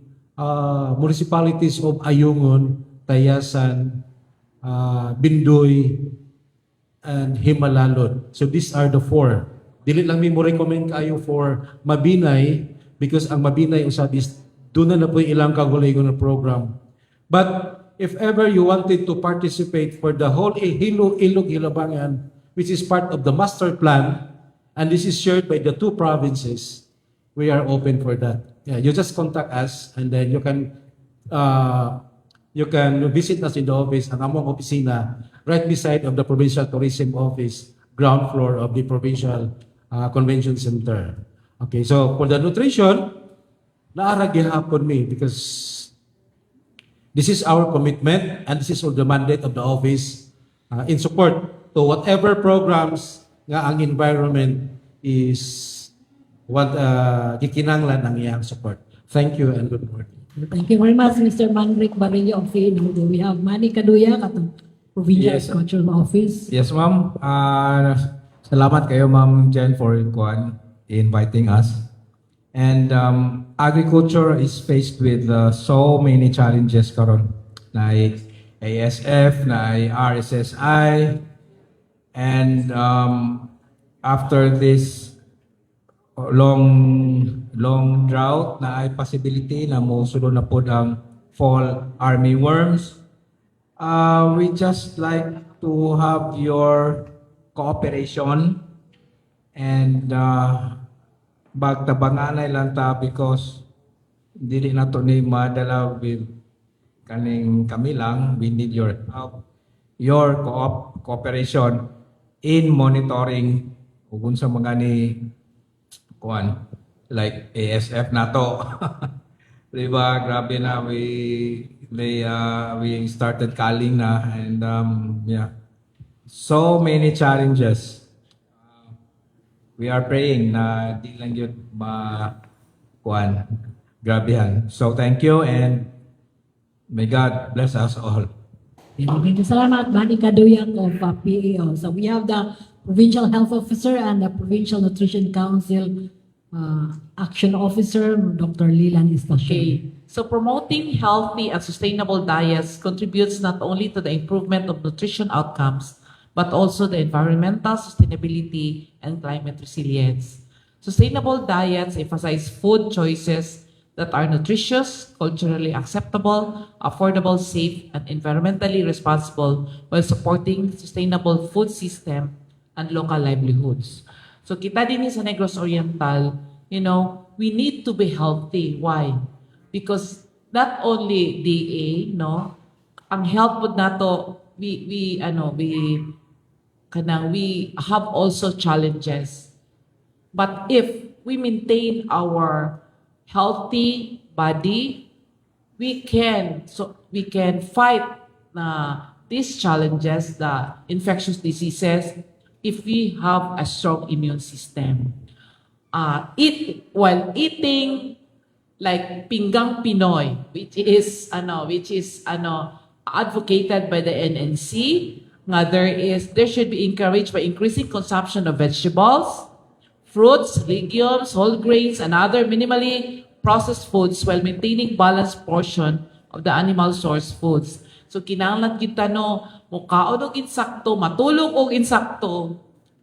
municipalities of Ayungon, Tayasan, Bindoy, and Jimalalud. So these are the four. Dili lang mi mo recommend kayo for Mabinay because ang Mabinay usab is duna na po yung ilang kaugalingon na program. But if ever you wanted to participate for the whole Hilo Ilog Hilabangan, which is part of the master plan, and this is shared by the two provinces, we are open for that. Yeah, you just contact us and then you can visit us in the office, ang among opisina right beside of the Provincial Tourism Office, ground floor of the Provincial Convention Center. Okay, so for the nutrition, naa ra gihapon mi because this is our commitment and this is all the mandate of the office in support to whatever programs nga ang environment is what gikinanglan ang iyang support. Thank you and good morning. Thank you very much, Mr. Manric Barillo of PNO. We have Manny Caduya, katong Provincial Agricultural Office. Yes, ma'am. Salamat kayo, Ma'am Jen, for kuan, inviting us. And agriculture is faced with so many challenges karon. Like ASF, na RSSI, and after this long long drought na ay possibility na mosulod na pod ang fall army worms. We just like to have your cooperation and magtabanganay lang ta because dili na to ni madala with kaning kami lang. We need your help, your cooperation in monitoring ug unsa mga ni kuan like ASF nato, di ba? Grabe na, we started culling na and yeah, so many challenges. We are praying na di lang yun ma kuan grabehan. So thank you and may God bless us all. Maraming salamat, Manny Caduyac of PAO. So we have the Provincial Health Officer and the Provincial Nutrition Council Action Officer, Dr. Lilan Estacion. Okay. So promoting healthy and sustainable diets contributes not only to the improvement of nutrition outcomes, but also the environmental sustainability and climate resilience. Sustainable diets emphasize food choices that are nutritious, culturally acceptable, affordable, safe, and environmentally responsible while supporting sustainable food system and local livelihoods. So kita din sa Negros Oriental, we need to be healthy. Why? Because not only DA, no, ang health pod nato, we ano, we kanang we have also challenges. But if we maintain our healthy body, we can fight these challenges, the infectious diseases, if we have a strong immune system. Eat while eating like Pinggang Pinoy, which is ano advocated by the NNC, nga there should be encouraged by increasing consumption of vegetables, fruits, legumes, whole grains, and other minimally processed foods while maintaining balanced portion of the animal source foods. So kinahanglan kita, no, mukaon og insakto, matulog og insakto,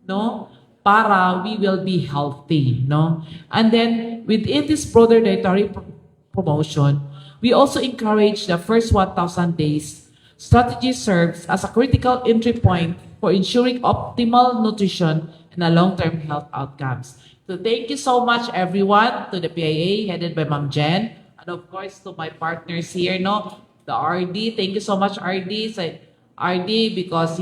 no? Para we will be healthy, no? And then within this broader dietary promotion, we also encourage the first 1,000 days strategy serves as a critical entry point for ensuring optimal nutrition and a long-term health outcomes. So thank you so much, everyone, to the PIA headed by Ma'am Jen, and of course to my partners here, no, the RD. Thank you so much, RD. Sa RD, because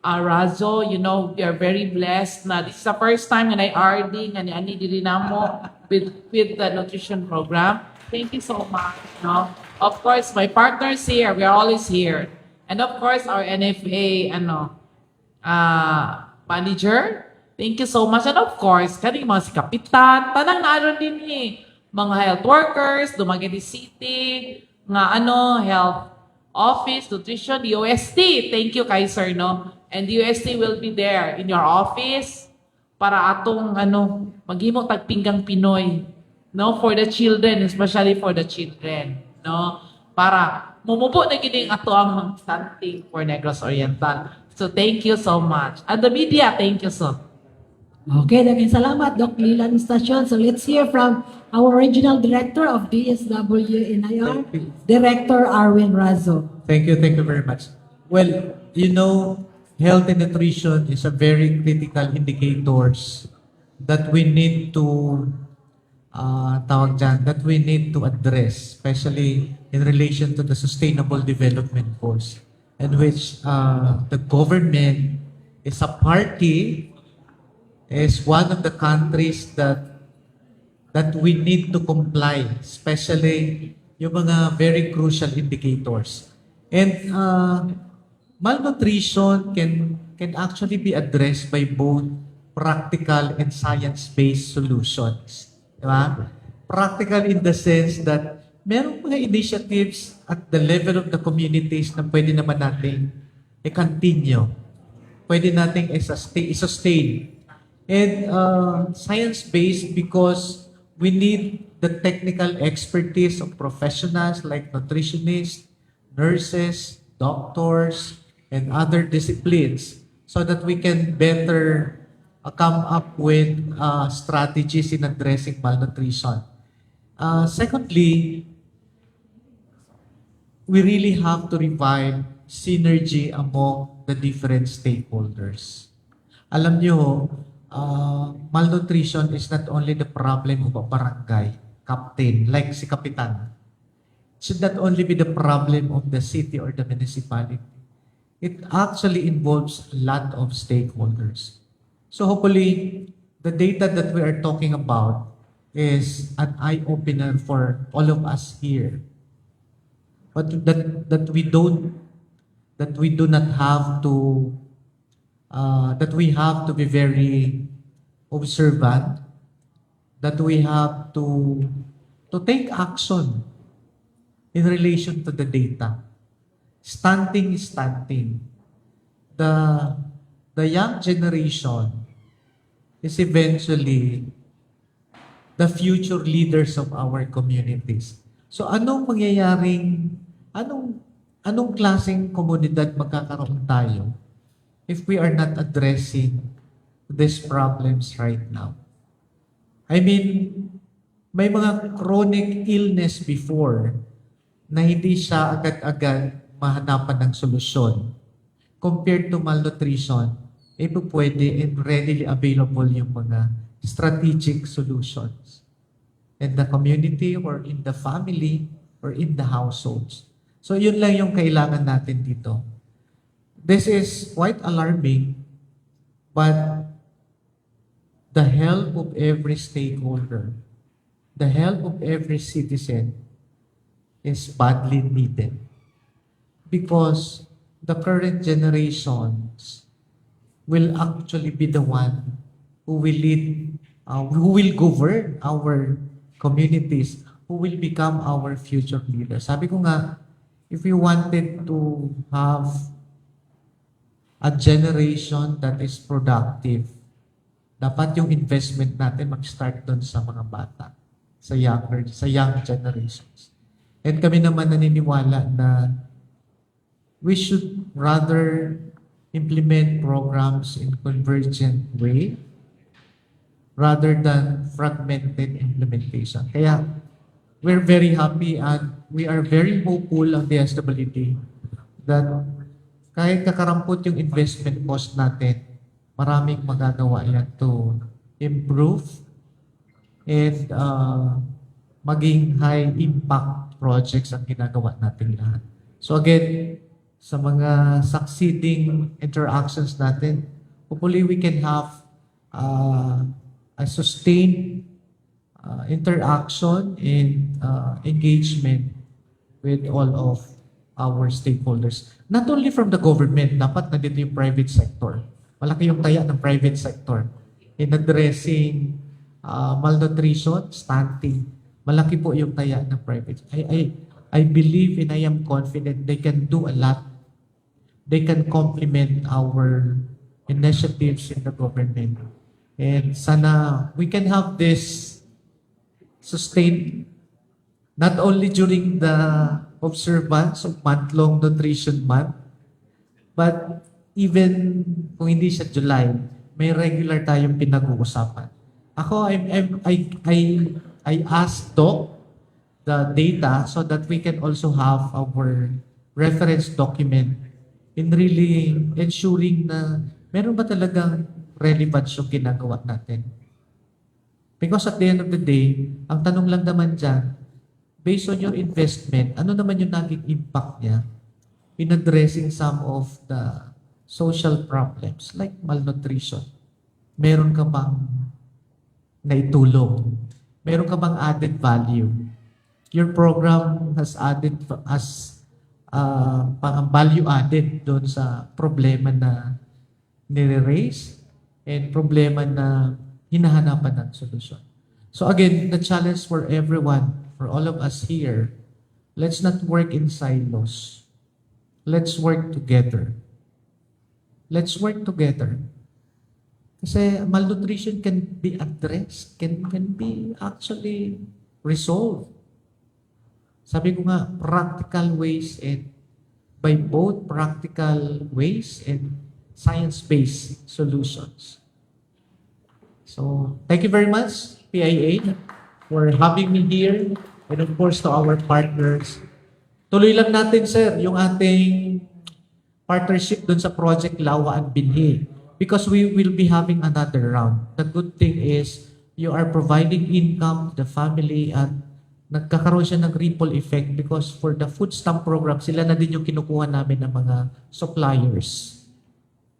Arazo, we are very blessed na this is the first time nga na RD nga ni ani diri namo with the nutrition program. Thank you so much, no? Of course, my partners here, we are always here. And of course, our NFA ano manager. Thank you so much. And of course, kaning mga si kapitan, tanang naaron din eh. Mga health workers, Dumaguete City, nga ano, health office, nutrition, DOST. Thank you kay sir, no? And DOST will be there in your office para atong ano, maghimo tag Pinggang Pinoy, no? For the children, especially for the children, no? Para mumubo na gini ato ang something for Negros Oriental. So thank you so much. And the media, thank you so. Okay, daghang salamat, Doc Lilan Estacion. So let's hear from our regional director of DSWD NIR, Director Arwin Razo. Thank you very much. Well, health and nutrition is a very critical indicators that we need to tawag dyan, that we need to address, especially in relation to the Sustainable Development Goals, in which the government is a party, is one of the countries that we need to comply, especially yung mga very crucial indicators. And malnutrition can actually be addressed by both practical and science-based solutions. Di ba? Practical in the sense that merong mga initiatives at the level of the communities na pwede naman nating i-continue. Pwede nating i-sustain. And science-based because we need the technical expertise of professionals like nutritionists, nurses, doctors, and other disciplines so that we can better come up with strategies in addressing malnutrition. Secondly, we really have to revive synergy among the different stakeholders. Alam niyo, malnutrition is not only the problem of a barangay captain, like si Kapitan. It should not only be the problem of the city or the municipality. It actually involves a lot of stakeholders. So hopefully, the data that we are talking about is an eye-opener for all of us here. But that we don't, that we do not have to, that we have to be very observant, that we have to take action in relation to the data. Stunting is stunting. The young generation is eventually the future leaders of our communities. So anong mangyayaring, anong klaseng komunidad magkakaroon tayo if we are not addressing these problems right now? I mean, may mga chronic illness before na hindi siya agad-agad mahanapan ng solusyon. Compared to malnutrition, eh pwede and readily available yung mga strategic solutions in the community or in the family or in the households. So yun lang yung kailangan natin dito. This is quite alarming, but the help of every stakeholder, the help of every citizen is badly needed. Because the current generations will actually be the one who will lead, who will govern our communities, who will become our future leaders. Sabi ko nga, if we wanted to have a generation that is productive, dapat yung investment natin mag-start doon sa mga bata, sa young generations. And kami naman naniniwala na we should rather implement programs in convergent way rather than fragmented implementation. Kaya we're very happy and we are very hopeful ang DSWD that kahit kakarampot yung investment cost natin, maraming magagawa yan to improve and maging high impact projects ang ginagawa natin lahat. So again, sa mga succeeding interactions natin, hopefully we can have a sustained interaction and engagement with all of our stakeholders. Not only from the government, dapat nandito yung private sector. Malaki yung taya ng private sector in addressing malnutrition, stunting. Malaki po yung taya ng private. I believe and I am confident they can do a lot. They can complement our initiatives in the government. And sana we can have this sustained not only during the observance of month-long nutrition month, but even kung hindi siya July, may regular tayong pinag-uusapan. Ako, I asked Doc the data so that we can also have our reference document in really ensuring na meron ba talagang relevance yung ginagawa natin. Because at the end of the day, ang tanong lang naman dyan, based on your investment, ano naman yung naging impact niya in addressing some of the social problems like malnutrition? Meron ka bang naitulong? Meron ka bang added value? Your program has parang value added doon sa problema na nire-raise and problema na hinahanapan ng solusyon. So again, the challenge for everyone, for all of us here, let's not work in silos. Let's work together. Let's work together. Kasi malnutrition can be addressed, can be actually resolved. Sabi ko nga, practical ways and by both practical ways and science-based solutions. So, thank you very much, PIA, for having me here and of course to our partners. Tuloy lang natin, sir, yung ating partnership dun sa Project Lawa and Binhi because we will be having another round. The good thing is you are providing income to the family at nagkakaroon siya ng ripple effect because for the food stamp program, sila na din yung kinukuha namin ng mga suppliers.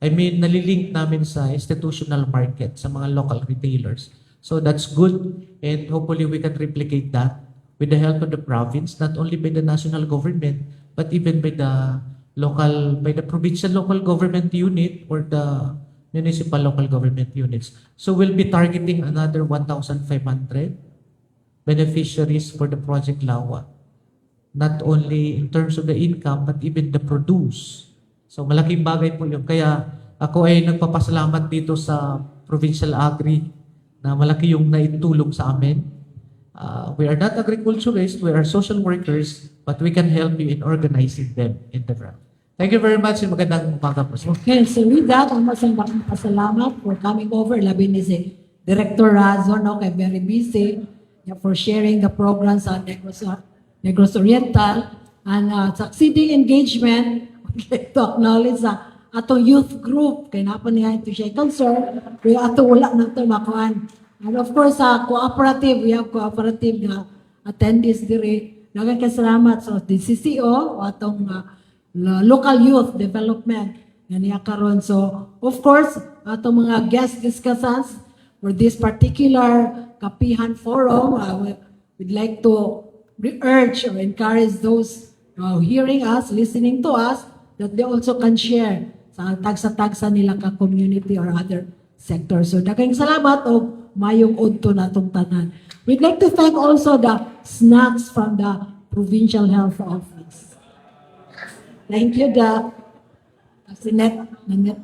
I mean, nalilink namin sa institutional market, sa mga local retailers. So that's good and hopefully we can replicate that with the help of the province, not only by the national government, but even by the local, by the provincial local government unit or the municipal local government units. So we'll be targeting another 1,500 beneficiaries for the Project Lawa. Not only in terms of the income, but even the produce. So malaking bagay po yun. Kaya ako ay nagpapasalamat dito sa Provincial Agri na malaki yung naitulong sa amin. We are not agriculturists, we are social workers, but we can help you in organizing them in the ground. Thank you very much and magandang umaga po, sir. Okay, so with that, ang masang pasalamat for coming over. Labi ni si Director Razo, no, kay very busy, yeah, for sharing the program sa Negros Oriental and succeeding engagement. Would like to acknowledge sa atong youth group kay naa pa niya ito siya concern pero ato wala nang to makuan. And of course, sa cooperative, we have cooperative nga attendees diri. Daghang kay salamat sa DCCO o atong local youth development nga niya karon. So, of course, atong mga guest discussants for this particular Kapihan Forum, we'd like to urge or encourage those hearing us, listening to us, that they also can share sa tagsa-tagsa nila ka community or other sector. So, daghang salamat og mayong udto natong tanan. We'd like to thank also the snacks from the Provincial Health Office. Thank you, the Sinet, Net.